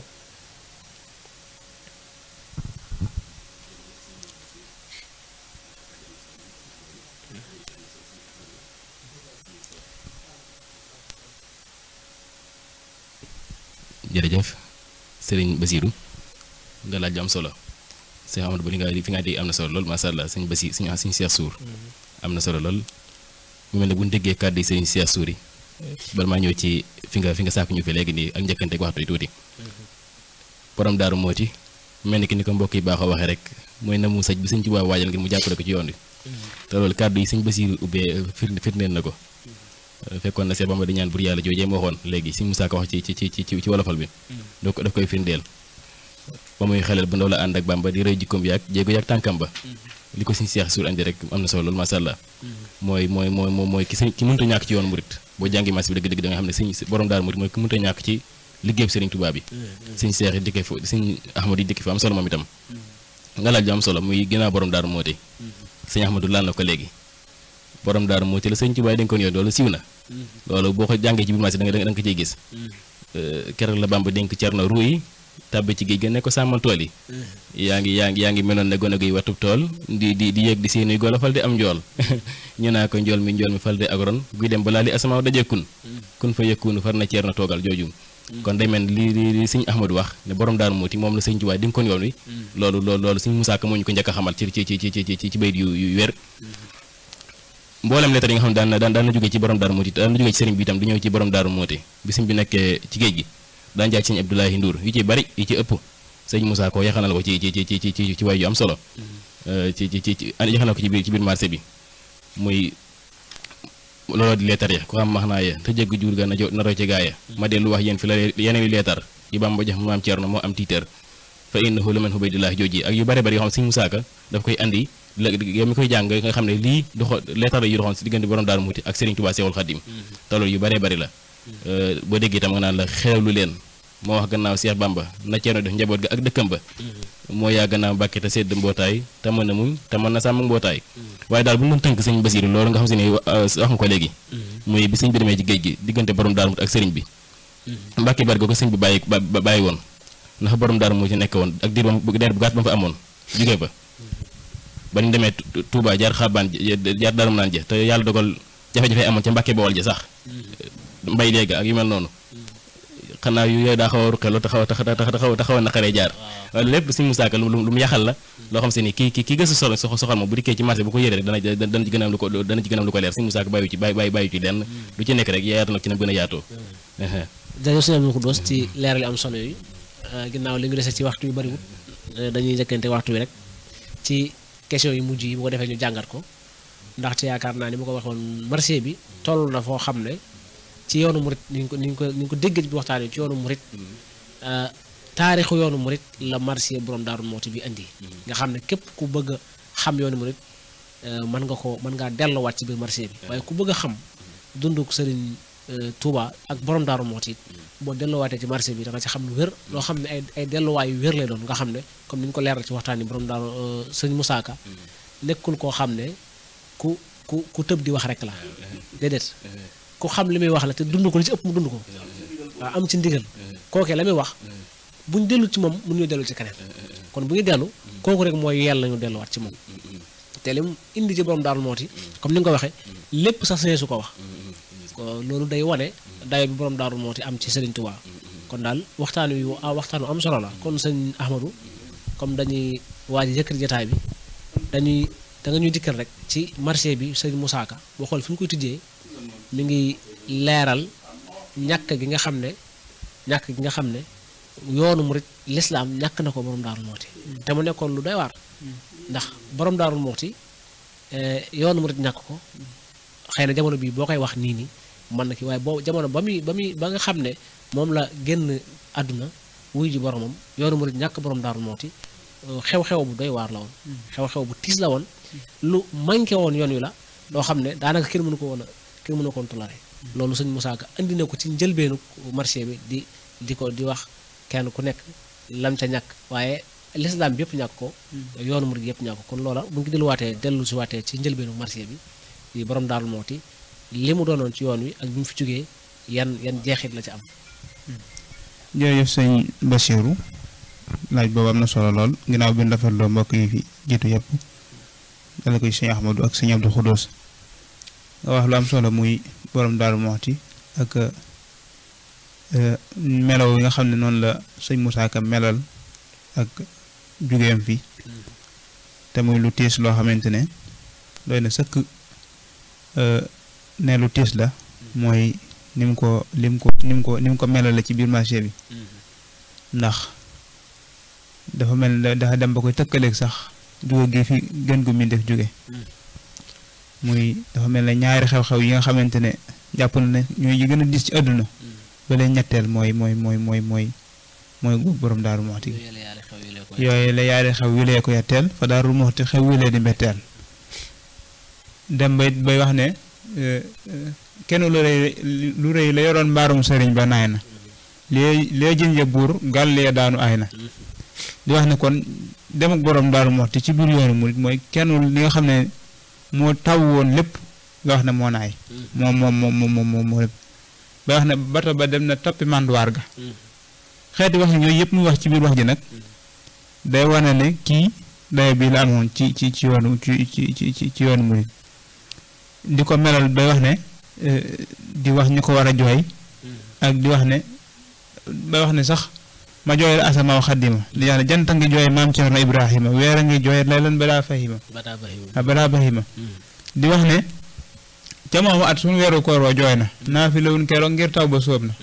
[SPEAKER 4] jërëjëf Serigne Bassirou nga laaj am solo sëñ Amadou ba li nga fi nga dégg am na solo lool macha allah sëñ Bassirou sëñ Cheikh Sour am na solo lool mu mel ne bu ñu déggee kàddu yi sëñ Cheikh Sour yi bala maa ñëw ci fi nga sàkk ñu fi léegi nii ak njëkkante ak waxtu yi tuuti borom Daaru Muxti mel ni ki ni ko mbokk yi baaxoo waxee rek mooy na mu sëj bi sëñ Tuubaa waajal ngir mu jàppale ko ci yoon wi te loolu kàddu yi sëñ Bassirou ubbee firndeel na ko fekkoon na Seex Bamba di ñaan bur yàlla joojee ma waxoon léegi sëñ Moussa Ka wax ci wolofal bi daf koy firndeel ba muy xelal bu ndaw la ànd ak Bamba di rëy jikkoom yaag jéego yaag tànkam ba li ko sëñ Cheikh Sour andi rek am na solo loolu masha Allah mooy ki mënta ñàkk ci yoon murit boo jàngi mas bi dëgg-dëgg da nga xam ne sëñ borom Daaru Muxti mooy ki mënta ñàkk ci liggéeyub Sëriñ Tuubaa bi sëñ Cheikh yi dikkee fa sëñ Ahmadou yi dikkee fa am solo moom itam nga laaj am solo muy ginnaaw borom Daaru Muxti sëñ Ahmadou laal na ko léegi borom Daaru Muxti la sëñ Tuubaa dénkoon yoon loolu siiw na loolu boo ko jàngee ci biir marché da nga ko ciy gis keroog la Bamba dénk Cerno Ruuy tàbbi ci géej ga ne ko sàmmal tool yi yaa ngi meloon ne gone guy watub tool di yéeg di seenuy golo fal di am njool ñu naa ko njool mi fal de agron guy dem balaa li asamaaw dajekkun kun fa yëkkunu far na Cerno toogal joojum kon day mel li sëñ Ahmadou wax ne borom Daaru Muxti moom la sëñ Tuubaa dénkoon yoon wi loolu sëñ Moussa Ka moo ñu ko njëkk a xamal ci bayit yu wér mboolem lettre yi nga xam ne daan na jógee ci borom Daaru Muxti daan na jógee ci sëriñ bi itam du ñëw ci borom Daaru Muxti bi sëñ bi nekkee ci géej gi daan jaay sëñ Abdoulaye Ndour yu ci bari yi ci ëpp sëñ Moussa Ka yaxanal ko ci way yu am solo yaxanal ko ci biir marché bi muy looloo di leetar ya ku xam max naa ya te jégg jur ga na roy ci gaaya ma dellu wax yéen fi la yeneen leetar yi Bamba jox maam Cerno moo am tiitër fa innahu laman hubaydillah jooji ak yu bari bari yoo xam sëñ Moussa Ka daf koy andi yow mi koy jàng nga xam ne lii leetar yu doxoon si diggante borom Daaru Muxti ak Serigne Touba Seexul Xadim te loolu yu bari bari la boo déggee itam nga naan la xeewlu leen moo wax gannaaw Seex Bamba na Cerno def njaboot ga ak dëkkam ba moo yaa gannaaw Mbàkke te sedd mbootaay te mën a muñ te mën na sàmm mbootaay waaye daal bu ñu doon tënk sëñ Basiru loolu nga xam si ne wax nga ko léegi muy bi sëñ bi demee ci géej gi diggante borom Daaru Muxti ak sëriñ bi Mbàkke Bari ko sëñ bi bàyyi woon ndax borom Daaru moo ci nekk woon ak diir bu gàtt ba mu fa amoon jógee fa ba ñu demee Touba jaar Xabaan jaar Daaru Manaan ja te yàlla dogal jafe-jafe amoon ca Mbàkke Bawol ja sax mbay léegi ak yu mel noonu xanaa yooyu daa xaw a ruqeloo te xaw a naqaree jaar waaye lépp Sëñ Musaa Ka lu mu yaxal la loo xam se ni kii gëstu soxal moom bu dikkee ci marché bu ko yëree rek dana ci gën a am lu ko leer Sëñ Musaa Ka bàyyi ci lenn lu ci nekk rek yaatu nag ci na gën a yaatoo
[SPEAKER 1] jërëjëf sëñ Abdou Khoudoss ci leeral am solo yi ginnaaw li ñu dese ci waxtu yu bariwut dañuy njëkkante waxtu wi rek ci question yu mujj yi bu ko defee ñu jàngat ko ndaxte yaakaar naa ni ma ko waxoon marché bi toll na foo xam ne ci yoonu murit ni ñu ko déggee bi waxtaan ci yoonu murit taarixu yoonu murit la marché borom Daaru Muxti bi indi nga xam ne képp ku bëgg a xam yoonu murit mën ngaa delluwaat ci biir marché bi waaye ku bëgg a xam dunduk Sëriñ Touba ak borom Daaru Muxti boo delluwaatee ci marché bi da nga ci xam lu wér loo xam ne ay delluwaay yu wér lay doon nga xam ne comme ni ñu ko leeral ci waxtaan yi borom Daaru Sëriñ Musaa Ka nekkul koo xam ne ku tëb di wax rek la déedéet ku xam li muy wax la te dund ko li ci ëpp mu dund ko waaw am ci ndigal kookee la muy wax buñ dellu ci moom mun ñu dellu ci keneen kon bu ñu dellu kooku rek mooy yell nañu delluwaat ci moom te li mu indi ci borom Daaru Muxti comme ni nga ko waxee lépp sax sañee su ko wax loolu day wane dayo bi borom Daaru Muxti am ci Serigne Touba kon daal waxtaan wi am solo la kon sëñ Ahmadou comme dañuy waaj yëkkati jotaay bi da nga ñuy dikkal rek ci marché bi Serigne Musaa Ka boo xool fi ñu koy tijjee mi ngi leeral ñàkk gi nga xam ne yoonu murit lislaam ñàkk na ko borom Daaru Muxti te mu nekkoon lu doy waar ndax borom Daaru Muxti yoonu murit ñàkk ko xëy na jamono bii boo koy wax nii mën na ki waaye boo jamono ba nga xam ne moom la génn àdduna wuy ji boromam yoonu murit ñàkk borom Daaru Muxti xew-xew bu doy waar la woon xew-xew bu tiis la woon lu manqué woon yoon wi la loo xam ne daanaka kenn mënu ko woon toléré loolu sëñ Musaa Ka andi na ko ci njëlbeenu marché bi di wax kenn ku nekk lam ca ñàkk waaye lislaam bi yëpp ñàkk ko yoonu murid yëpp ñàkk ko kon loola bu ngi dellu si waatee ci njëlbeenu marché bi di borom Daaru Muxti li mu doonoon ci yoon wi ak bi mu fi jógee yan jeexit la ci am.
[SPEAKER 2] jërëjëf sëñ Bachirou laaj boobu am na solo lool ginnaaw bi ñu rafetloo mbokk yi fi jiitu yëpp dala koy sëñ Ahmadou ak sëñ Abdou Khoudoss nga wax lu am solo muy borom Daaru Muxti ak melaw yi nga xam ne noonu la sëñ Musaa Ka melal ak jugeem fi te muy lu tiis loo xamante ne doy na sëkk ne lu tiis la mooy ni mu ko melal la ci biir marché bi ndax dafa mel ne dafa dem ba koy tëkkaleeg sax jóge gi fi gën gu mi def jóge muy dafa mel ne ñaari xew-xew yi nga xamante ne jàpp na ne ñooy yi gën a dis ci àdduna ba leen ñetteel mooy borom Daaru Muxti yooyu la yaari xew wilee ko yetteel fa Daaru Muxti xew wilee di mbetteel dem bay wax ne kenn lu rëy la yoroon mbaarum sëriñ ba naay na lee jënje buur gàllee daanu aay na di wax ne kon dem ak borom Daaru Muxti ci biir yoonu murit mooy kenn li nga xam ne moo taw woon lépp nga wax ne moo naay moo lépp ba wax ne bato ba dem na toppi manduwaar ga xeeti wax yooyu yëpp muy wax ci biir wax ji nag day wane ne kii dayo bi la amoon ci yoonu murit di ko melal bay wax ne di wax ñu ko war a jooy ak di wax ne bay wax ne sax ma jooy la asamaaw xaddima di wax ne janta ngi jooy maam Cerno Ibrahima weer a ngi jooy lay lan balaa bahima di wax ne ca moomu at suñu weeru koor wa jooy na naa fi lawun keroog ngir taw ba sóob na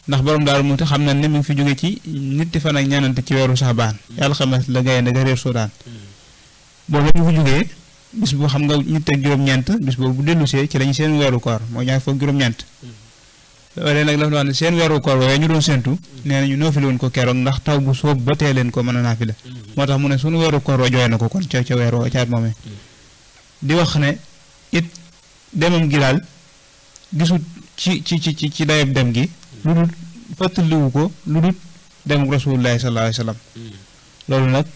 [SPEAKER 2] ndax borom Daaru Muxti xam na ne mi ngi fi jóge ci nitti fan ak ñenante ci weeru Saabaan yàlla xames la gaynde ga réer Sudaan boobu ñu fi jógee bis bu xam nga ñu teg juróom-ñeent bis boobu bu dellusee ci lañu seen weeru koor mooy ñaar fukk juróom-ñeent loolu nag dafa wax ne seen weeru koor waaye ñu doon séntu nee na ñu noofile woon ko keroog ndax taw bu sóob ba tee leen ko mën a naafila moo tax mu ne suñu weeru koor wa jooy na ko kon ca weeru caat moomee di wax ne it demam gi daal gisut ci dayab dem gi lu dul fàttaliwu ko lu dul dem Rasulullaahi sallallaahu alayhi wa sallam loolu nag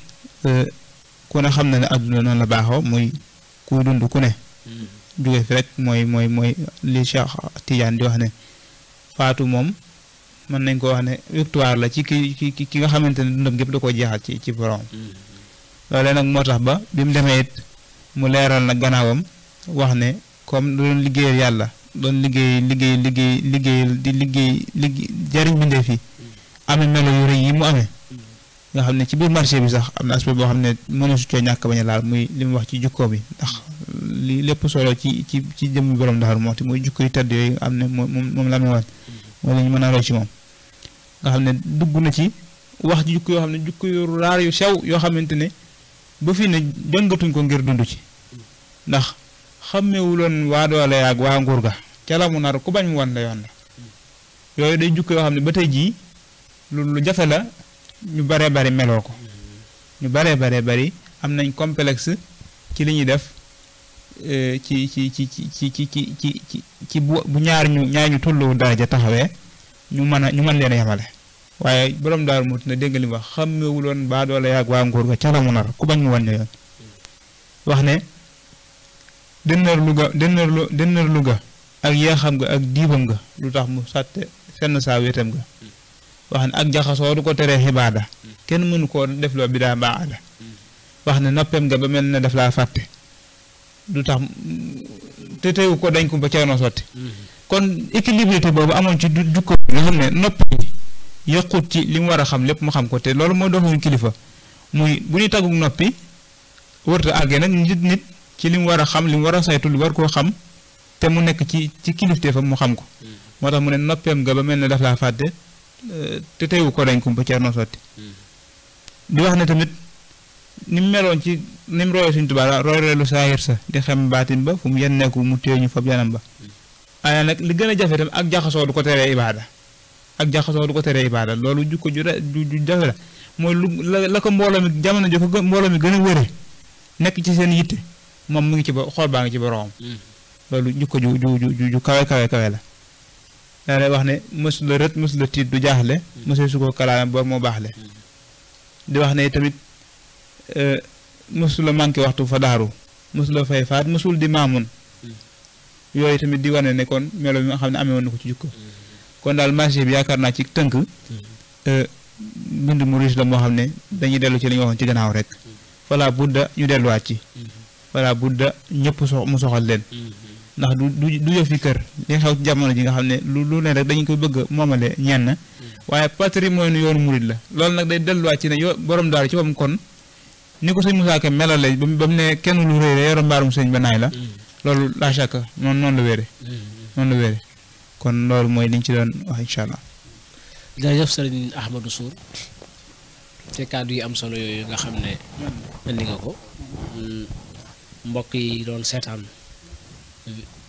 [SPEAKER 2] ku ne xam na ne àdduna noonu la baaxoo muy kuy dund ku ne jóge fi rek mooy li Cheikh Tidiane di wax ne faatu moom mën nañ ko wax ne victoire la ci ki nga xamante ne dundam gépp da koo jeexal ci borom loolee nag moo tax ba bi mu demee it mu leeral nag gannaawam wax ne comme doon liggéeyal yàlla doon liggéey jariñ bindee fii amee melo yu rëy yi mu amee nga xam ne ci biir marché bi sax am na aspect boo xam ne mënu su coo ñàkk bañ a laal muy li mu wax ci jukkoo bi ndax li lépp solo ci jëmmi borom Daaru Muxti muy jukko yu tedd yooyu am ne moom la amee woon mooy la ñu mën a roy ci moom nga xam ne dugg na ci wax ci jukko yoo xam ne jukko yu raar yu sew yoo xamante ne ba fii ne jëngatuñ ko ngir dund ci ndax xàmmewuloon waa doole ak waa nguur ga ca la mu nar ku bañ mu wan la yoon la yooyu day jukko yoo xam ne ba tey jii lu jafe la ñu baree bari meloo ko ñu baree bari am nañ complexe ci li ñuy def ci bu ñaar ñu tullu daraja taxawee ñu mën leen a yemale waaye borom Daaru Muxti na dégg nga li mu wax xàmmewuloon baa doole yaag waa nguur ga ca la mu nar ku bañ mu wan la yoon wax ne dënër Luga ak yeexam nga ak diibam nga lu tax mu sàtte fenn saa wéetam nga wax ne ak jaxasoo du ko teree xibaada kenn mënu koo def loo bidaa mbaa aada wax ne noppeem nga ba mel ne daf laa fàtte du tax te teewu ko dañ ko ba coono sotti kon équilibrité boobu amoon ci jukko nga xam ne noppi yëqut ci li mu war a xam lépp mu xam ko te loolu mooy doxuñu kilifa muy bu ñuy taggu noppi wërta àggee nag nit ci li mu war a xam li mu war a saytu li war koo xam te mu nekk ci kilifteefam mu xam ko moo tax mu ne noppeem nga ba mel ne daf laa fàtte te teewu ko dañ ko ba coono sotti di wax ne tamit ni mu meloon ci ni mu royee Sëriñ Tuubaa royreelu saahir sa di xam baatin ba fu mu yenneeku mu téye ñu fab yanam ba waaye nag li gën a jafe tam ak jaxasoo du ko teree ibaada loolu jukko ju jafe la mooy la ko mbooloo mi jamono jo ko mbooloo mi gën a wëre nekk ci seen yitte moom mu ngi ci xool baa ngi ci boroomam loolu jukko ju kawe la daa lay wax ne mës la rët mës la tiit du jaaxle mësee su ko kalaame bor moo baaxle di wax ne tamit mësul la manqué waxtu fa daaru mësul la fay faat mësul di maamun yooyu tamit di wane ne kon melo bi nga xam ne amee woon na ko ci jukko kon daal marché bi yaakaar naa ci tënk bind mu riche la moo xam ne dañuy dellu ci li ñu waxoon ci gannaaw rek fala budda ñu delluwaat ci fala budda ñëpp mu soxal leen ndax du yëf fi kër li xew ci jamono ji nga xam ne lu ne rek dañu koy bëgg moomale ñenn waaye patrimoine yoonu murid la loolu nag day delluwaat ci ne borom daaru ci moom kon ni ko sëñ Moussa Ka melale ba mu ne kenn lu réy la yoro mbaarum sëñ ba naay la loolu la chaque noonu la wéere kon loolu mooy liñ ci doon wax incha allah.
[SPEAKER 1] jërëjëf sëriñ Ahmadou Sour ci kàddu yi am solo yooyu nga xam ne indi nga ko mbokk yi doon seetaan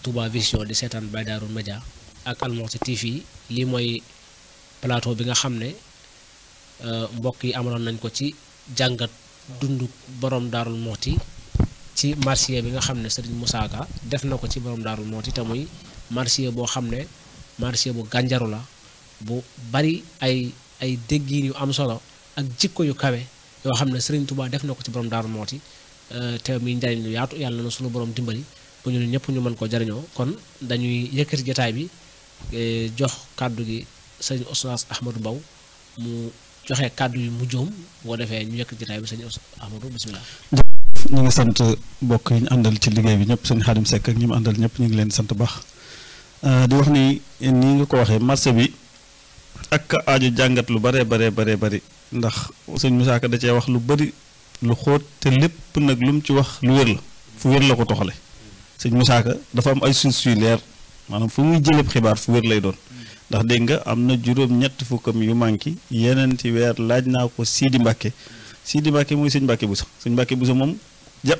[SPEAKER 1] Touba Vision di seetaan Baye Darou Média ak Al Mouhty TV lii mooy plateau bi nga xam ne mbokk yi amaloon nañ ko ci jàngat dundu borom Darou Mouhty ci marché bi nga xam ne Serigne Moussa Ka def na ko ci borom Darou Mouhty te muy marché boo xam ne marché bu gànjaru la bu bari ay déggin yu am solo ak jikko yu kawe yoo xam ne Serigne Touba def na ko ci borom Darou Mouhty te muy njariñ lu yaatu yàlla na sunu borom dimbali bu ñu ñëpp ñu mën ko jariñoo kon dañuy yëkkati jotaay bi jox kàddu gi sëñ Oustaz Ahmadou Mbow mu joxe kàddu yu mujjoom boo defee ñu yëkkati jotaay bi sëñ Ahmadou bisimilah.
[SPEAKER 3] ñu ngi sant mbokk yi ñu àndal ci liggéey bi ñëpp sëñ Xaadim Seck ak ñi mu àndal ñëpp ñu ngi leen sant baax di wax ni nii nga ko waxee marché bi ak aaju jàngat lu bari ndax sëñ Moussa Ka da cee wax lu bari lu xóot te lépp nag lu mu ci wax lu wér la fu wér la ko toxale sëñ Moussa Ka dafa am ay sources yu leer maanaam fu muy jëleb xibaar fu wér lay doon ndax dégg nga am na juróom-ñett fukkam yu manqué yeneen ci weer laaj naa ko Sidi Mbacke mooy sëñ Mbacke Bousso moom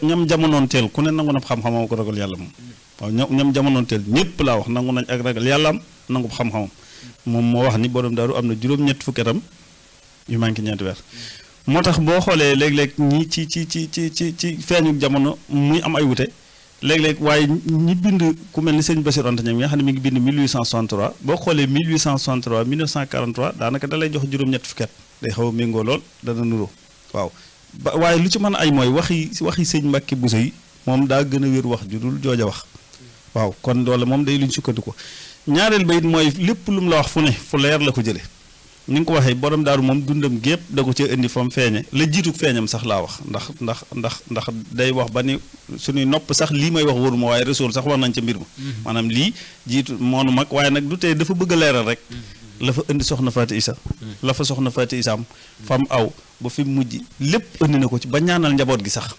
[SPEAKER 3] ñam jamonoon teel ku ne nangu na xam-xamam ko ragal yàlla moom waaw ñam jamonoon teel ñëpp laa wax nangu nañ ak ragal yàlla am nangu xam-xamam moom moo wax ni borom daaru am na juróom-ñett fukkatam yu manqué ñeenti weer moo tax boo xoolee léeg-léeg ñi ci feeñu jamono muy am ay wute léeg-léeg waaye ñi bind ku mel ni sëñ Bassirou Anta Niang mi nga xam ne mi ngi bind 1863 boo xoolee 1863 1943 daanaka da lay jox juróom-ñett fukkat day xaw a méngoo lool dana nuroo waaw waaye lu ci mën a ay mooy waxi sëñ Mbacke Bousso yi moom daa gën a wér wax ju dul jooja wax waaw kon loolu moom day luñ sukkandiku ñaareel ba it mooy lépp lu mu la wax fu ne fu leer la ko jëlee ni nga ko waxee borom daaru moom dundam gépp da ko ci indi fa mu feeñe la jiitu feeñam sax laa wax ndax day wax ba ni suñuy nopp sax lii may wax wóoruma waaye Rasuul sax wax nañ ca mbir ma maanaam lii jiitu moonu mag waaye nag du tee dafa bëgg a leeral rek la fa indi soxna Faati Isa la fa soxna Faati Isaam fam aw ba fi mujj lépp indi na ko ci ba ñaanal njaboot gi sax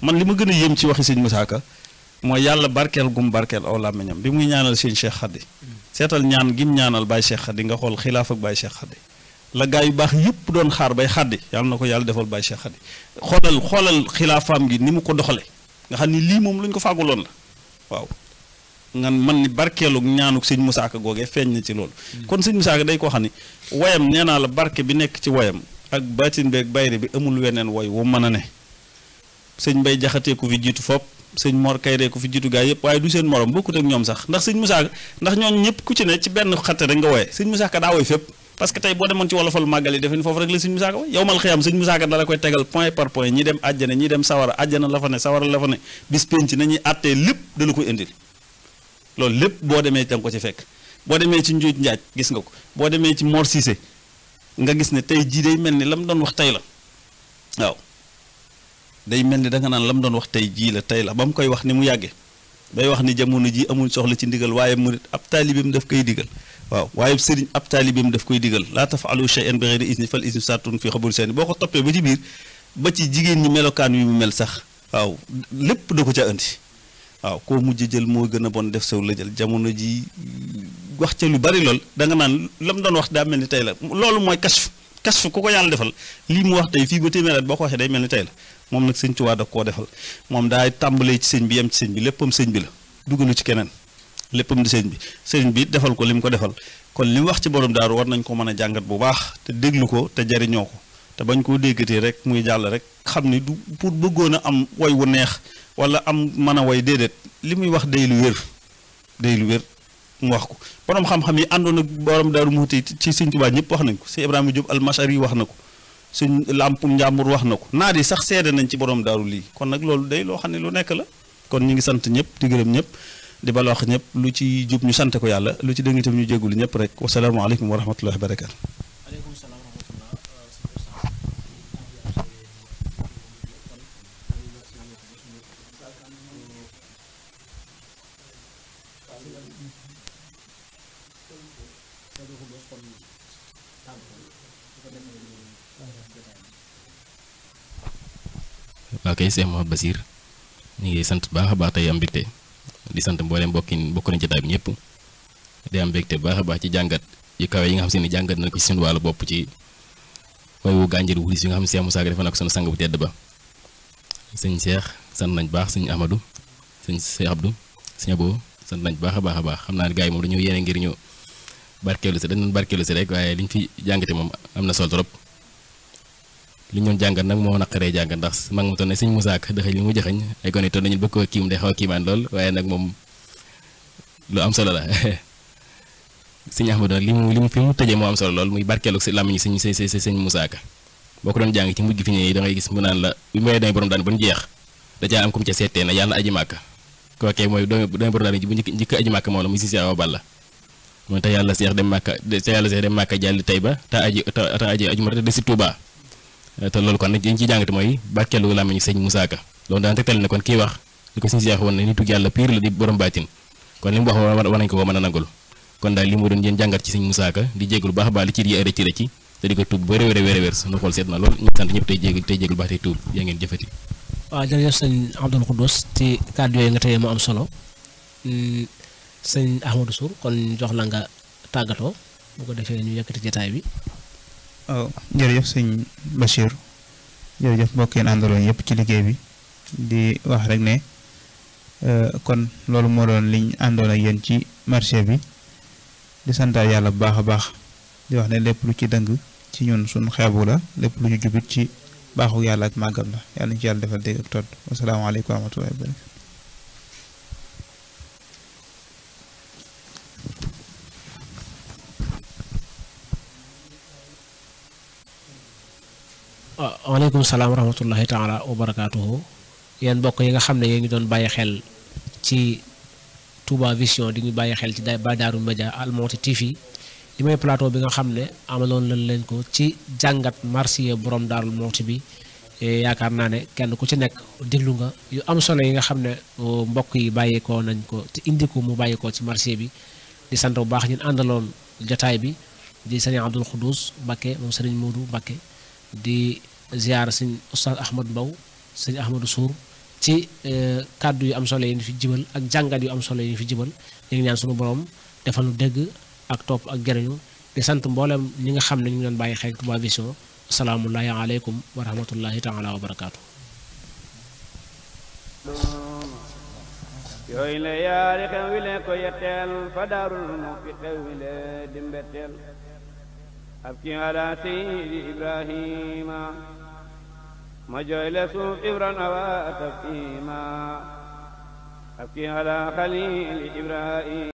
[SPEAKER 3] man li ma gën a yéem ci waxi sëñ Musaa Ka mooy yàlla barkeel gum barkeel aw làmmiñam bi muy ñaanal sëñ Cheikh Khady seetal ñaan gim ñaanal Baye Cheikh Khady nga xool xilaaf ak Baye Cheikh Khady la gaa yu baax yëpp doon xaar bay xaddi yàlla na ko yàlla defal Baye Cheikh Khady xoolal xilaafaam gi ni mu ko doxale nga xam ni lii moom lu ñu ko fàgguloon la waaw nga man ni barkeelu ñaanuk sëñ Musaa Ka googee feeñ na ci loolu kon sëñ Musaa Ka day koo xam ni woyam nee naa la barke bi nekk ci woyam ak baatin beeg bayre bi amul weneen woy wu mën a ne sëñ Mbay Jaxate ku fi jiitu fopp sëñ Mor Kayre ku fi jiitu gaa yëpp waaye du seen morom bokkut ak ñoom sax ndax sëñ Musaa Ka ndax ñooñ ñëpp ku ci ne ci benn xatte rek nga woye sëñ Musaa Ka daa woy fépp parce que tey boo demoon ci wolofal màggal yi defe ni foofu rek la sëñ Musaa Ka yow mal xiyam sëñ Musaa Ka dala koy tegal point par point ñi dem àjjana ñi dem sawara àjjana la fa ne sawara la fa ne bis penc nañuy àttee lépp dala koy indil loolu lépp boo demee da nga ko ci fekk boo demee ci njuuj njaaj gis nga ko boo demee ci Mor Cissé nga gis ne tey jii day mel ni la mu doon wax tey la waaw day mel ni da nga naan la mu doon wax tey jii la tey la ba mu koy wax ni mu yàggee day wax ni jamono ji amuñ soxla ci ndigal waaye murit ab taalibeem daf koy digal waaw waaye sëriñ ab taalibeem daf koy digal laa taf'alu shay'an bi ghayri izni fal iznu sartun fi xabul seeni boo ko toppee ba ci biir ba ci jigéen ñi melokaan wi mu mel sax waaw lépp da ko ca andi waaw koo mujj jël moo gën a bon def saw la jël jamono ji wax ca lu bari lool da nga naan la mu doon wax daa mel ni tey la loolu mooy kasf ku ko yàlla defal lii mu wax tey fii ba téeméer at boo ko waxee day mel ni tey la moom nag sëñ Tuubaa da koo defal moom daay tàmbalee ci sëñ bi yem ci sëñ bi léppam sëñ bi la dugalu ci keneen léppam di sëñ bi defal ko li mu ko defal kon li mu wax ci borom daaru war nañ ko mën a jàngat bu baax te déglu ko te jariñoo ko te bañ koo déggatee rek muy jàll rek xam ni du pour bëggoon a am woy wu neex wala am mën a woy déedéet li muy wax day lu wér mu wax ko borom xam-xam yi àndoon ak borom daaru Muxti ci sëñ Tuubaa ñëpp wax nañ ko sëñ Ibrahima Diop almashari wax na ko sëñ Lampum Njàmbur wax na ko naar yi sax seede nañ ci borom daaru lii kon nag loolu day loo xam ne lu nekk la kon ñu ngi sant ñëpp di gërëm ñëpp di bala wax ñëpp lu ci jub ñu sante ko yàlla lu ci dëng itam ñu jéggulu ñëpp rek wasalaamaaleykum wa rahmatullahi wa barakaatu.
[SPEAKER 4] waaw kay Cheikh Mouhamed Bachir ñu ngi sant baax a baax tey am mbégte di sant mboolem bokk nañ ci jotaay bi ñëpp di am mbégte baax a baax ci jàngat yu kawe yi nga xam se ni jàngat na ko ci seen wàllu bopp ci wayu gànjër wulis yi nga xam ne Cheikh Moussa Ka defe na ko sunu sang bu tedd ba sëñ Cheikh sant nañ baax sëñ Amadou sëñ Cheikh Abdou sëñ Abo sant nañ baax a baax xam naa ne gars yi moom dañoo yéene ngir ñu barkeelu si dañu barkeelu si rek waaye liñ fi jàngate moom am na solo trop li ñu doon jàngat nag moo naqaree jàngat ndax mag mu toll ne sëñ Moussa Ka dëxëñ li mu jëxëñ ay gone toll nañu bëgg koo kiim de xaw a kiimaan lool waaye nag moom lu am solo la sëñ Ahmadou nag li mu fi mu tëjee moo am solo lool muy barkeelu si làmmiñu sëñ Moussa Ka boo ko doon jàng ci mujj fi ñëwee da ngay gis mu naan la bi may demee borom daan ba ñu jeex da caa am comme ca seetee na yàlla aji màkk kookee mooy doomi borom daan bu njëkk aji màkk moom la muy Sisi Awa Balla mooy te yàlla seex dem màkka jàll tey ba te aji aju ma te si Touba te loolu kon nag dañ ciy jàngate mooy barkeelu làmmiñu sëñ Moussa Ka loolu daan tegtal ne kon kii wax li ko Sisi woon ne nitu yàlla pire la di borom baatin kon li mu wax war nañ ko mën a nangul kon daal li mu doon yéen jàngat ci sëñ Moussa Ka di jégalu baax a baax li ci di ay rëcc te di ko tuub ba wér sunu xool seet na lool ñu sant ñëpp tey jégalu baax tey tuub yaa ngeen jëfati.
[SPEAKER 1] waaw jërëjëf sëñ Abdul Xuddus ci kàddu yooyu nga tey mu am solo sëñ Ahmadou Sour kon jox la nga tàggatoo bu ko defee ñu yëkkati jotaay bi.
[SPEAKER 2] waaw jërëjëf sëñ Bachir jërëjëf mbokk yéen àndaloon yëpp ci liggéey bi di wax rek ne kon loolu moo doon liñ àndoon ak yéen ci marché bi di santaat yàlla bu baax a baax di wax ne lépp lu ci dëng ci ñun suñ xeebu la lépp lu ñu jubit ci baaxu yàlla ak màggam la yàlla ñu ci yàlla defal dégg ak todd wasalaamaaleykum wa rahmatullahi wa barakatuh.
[SPEAKER 1] waaleykum salaam wa rahmatullahi taala wa barakaatuhu yéen mbokk yi nga xam ne yéen ngi doon bàyyi xel ci Touba Vision di ñu bàyyi xel ci Daaru Média Al Mouhty TV li may plateau bi nga xam ne amaloon lañ leen ko ci jàngat marsiya borom Daaru Mouhty bi yaakaar naa ne kenn ku ci nekk déglu nga yu am solo yi nga xam ne mbokk yi bàyyeekoo nañ ko te indi ko mu bàyyeekoo ci marsiya bi di sant bu baax ñun àndaloon jotaay bi di sëriñ Abdul Xuddus Mbakke moom sëriñ Moodu Mbakke di ziar sëñ Oustaz Ahmad Mbaw sëñ Ahmadou Sour ci kàddu yu am solo yi ñu fi jibal ak jàngat yu am solo yi ñu fi jibal ñu ngi ñaan suñu borom defal nu dégg ak topp ak jëriñu di sant mboolem ñi nga xam ne ñu ngi doon bàyyi xel Touba Vision asalaamullahi aleykum wa rahmatullahi taala wa barakaatu.
[SPEAKER 5] yooyu la yaari xew wi leen ko yetteel fa Daarul Muxti xew wi leen di mbetteel ab ki ala seydi Ibrahima ma jooy le suuf ibran awa tafima ab ki ala xalili Ibrahima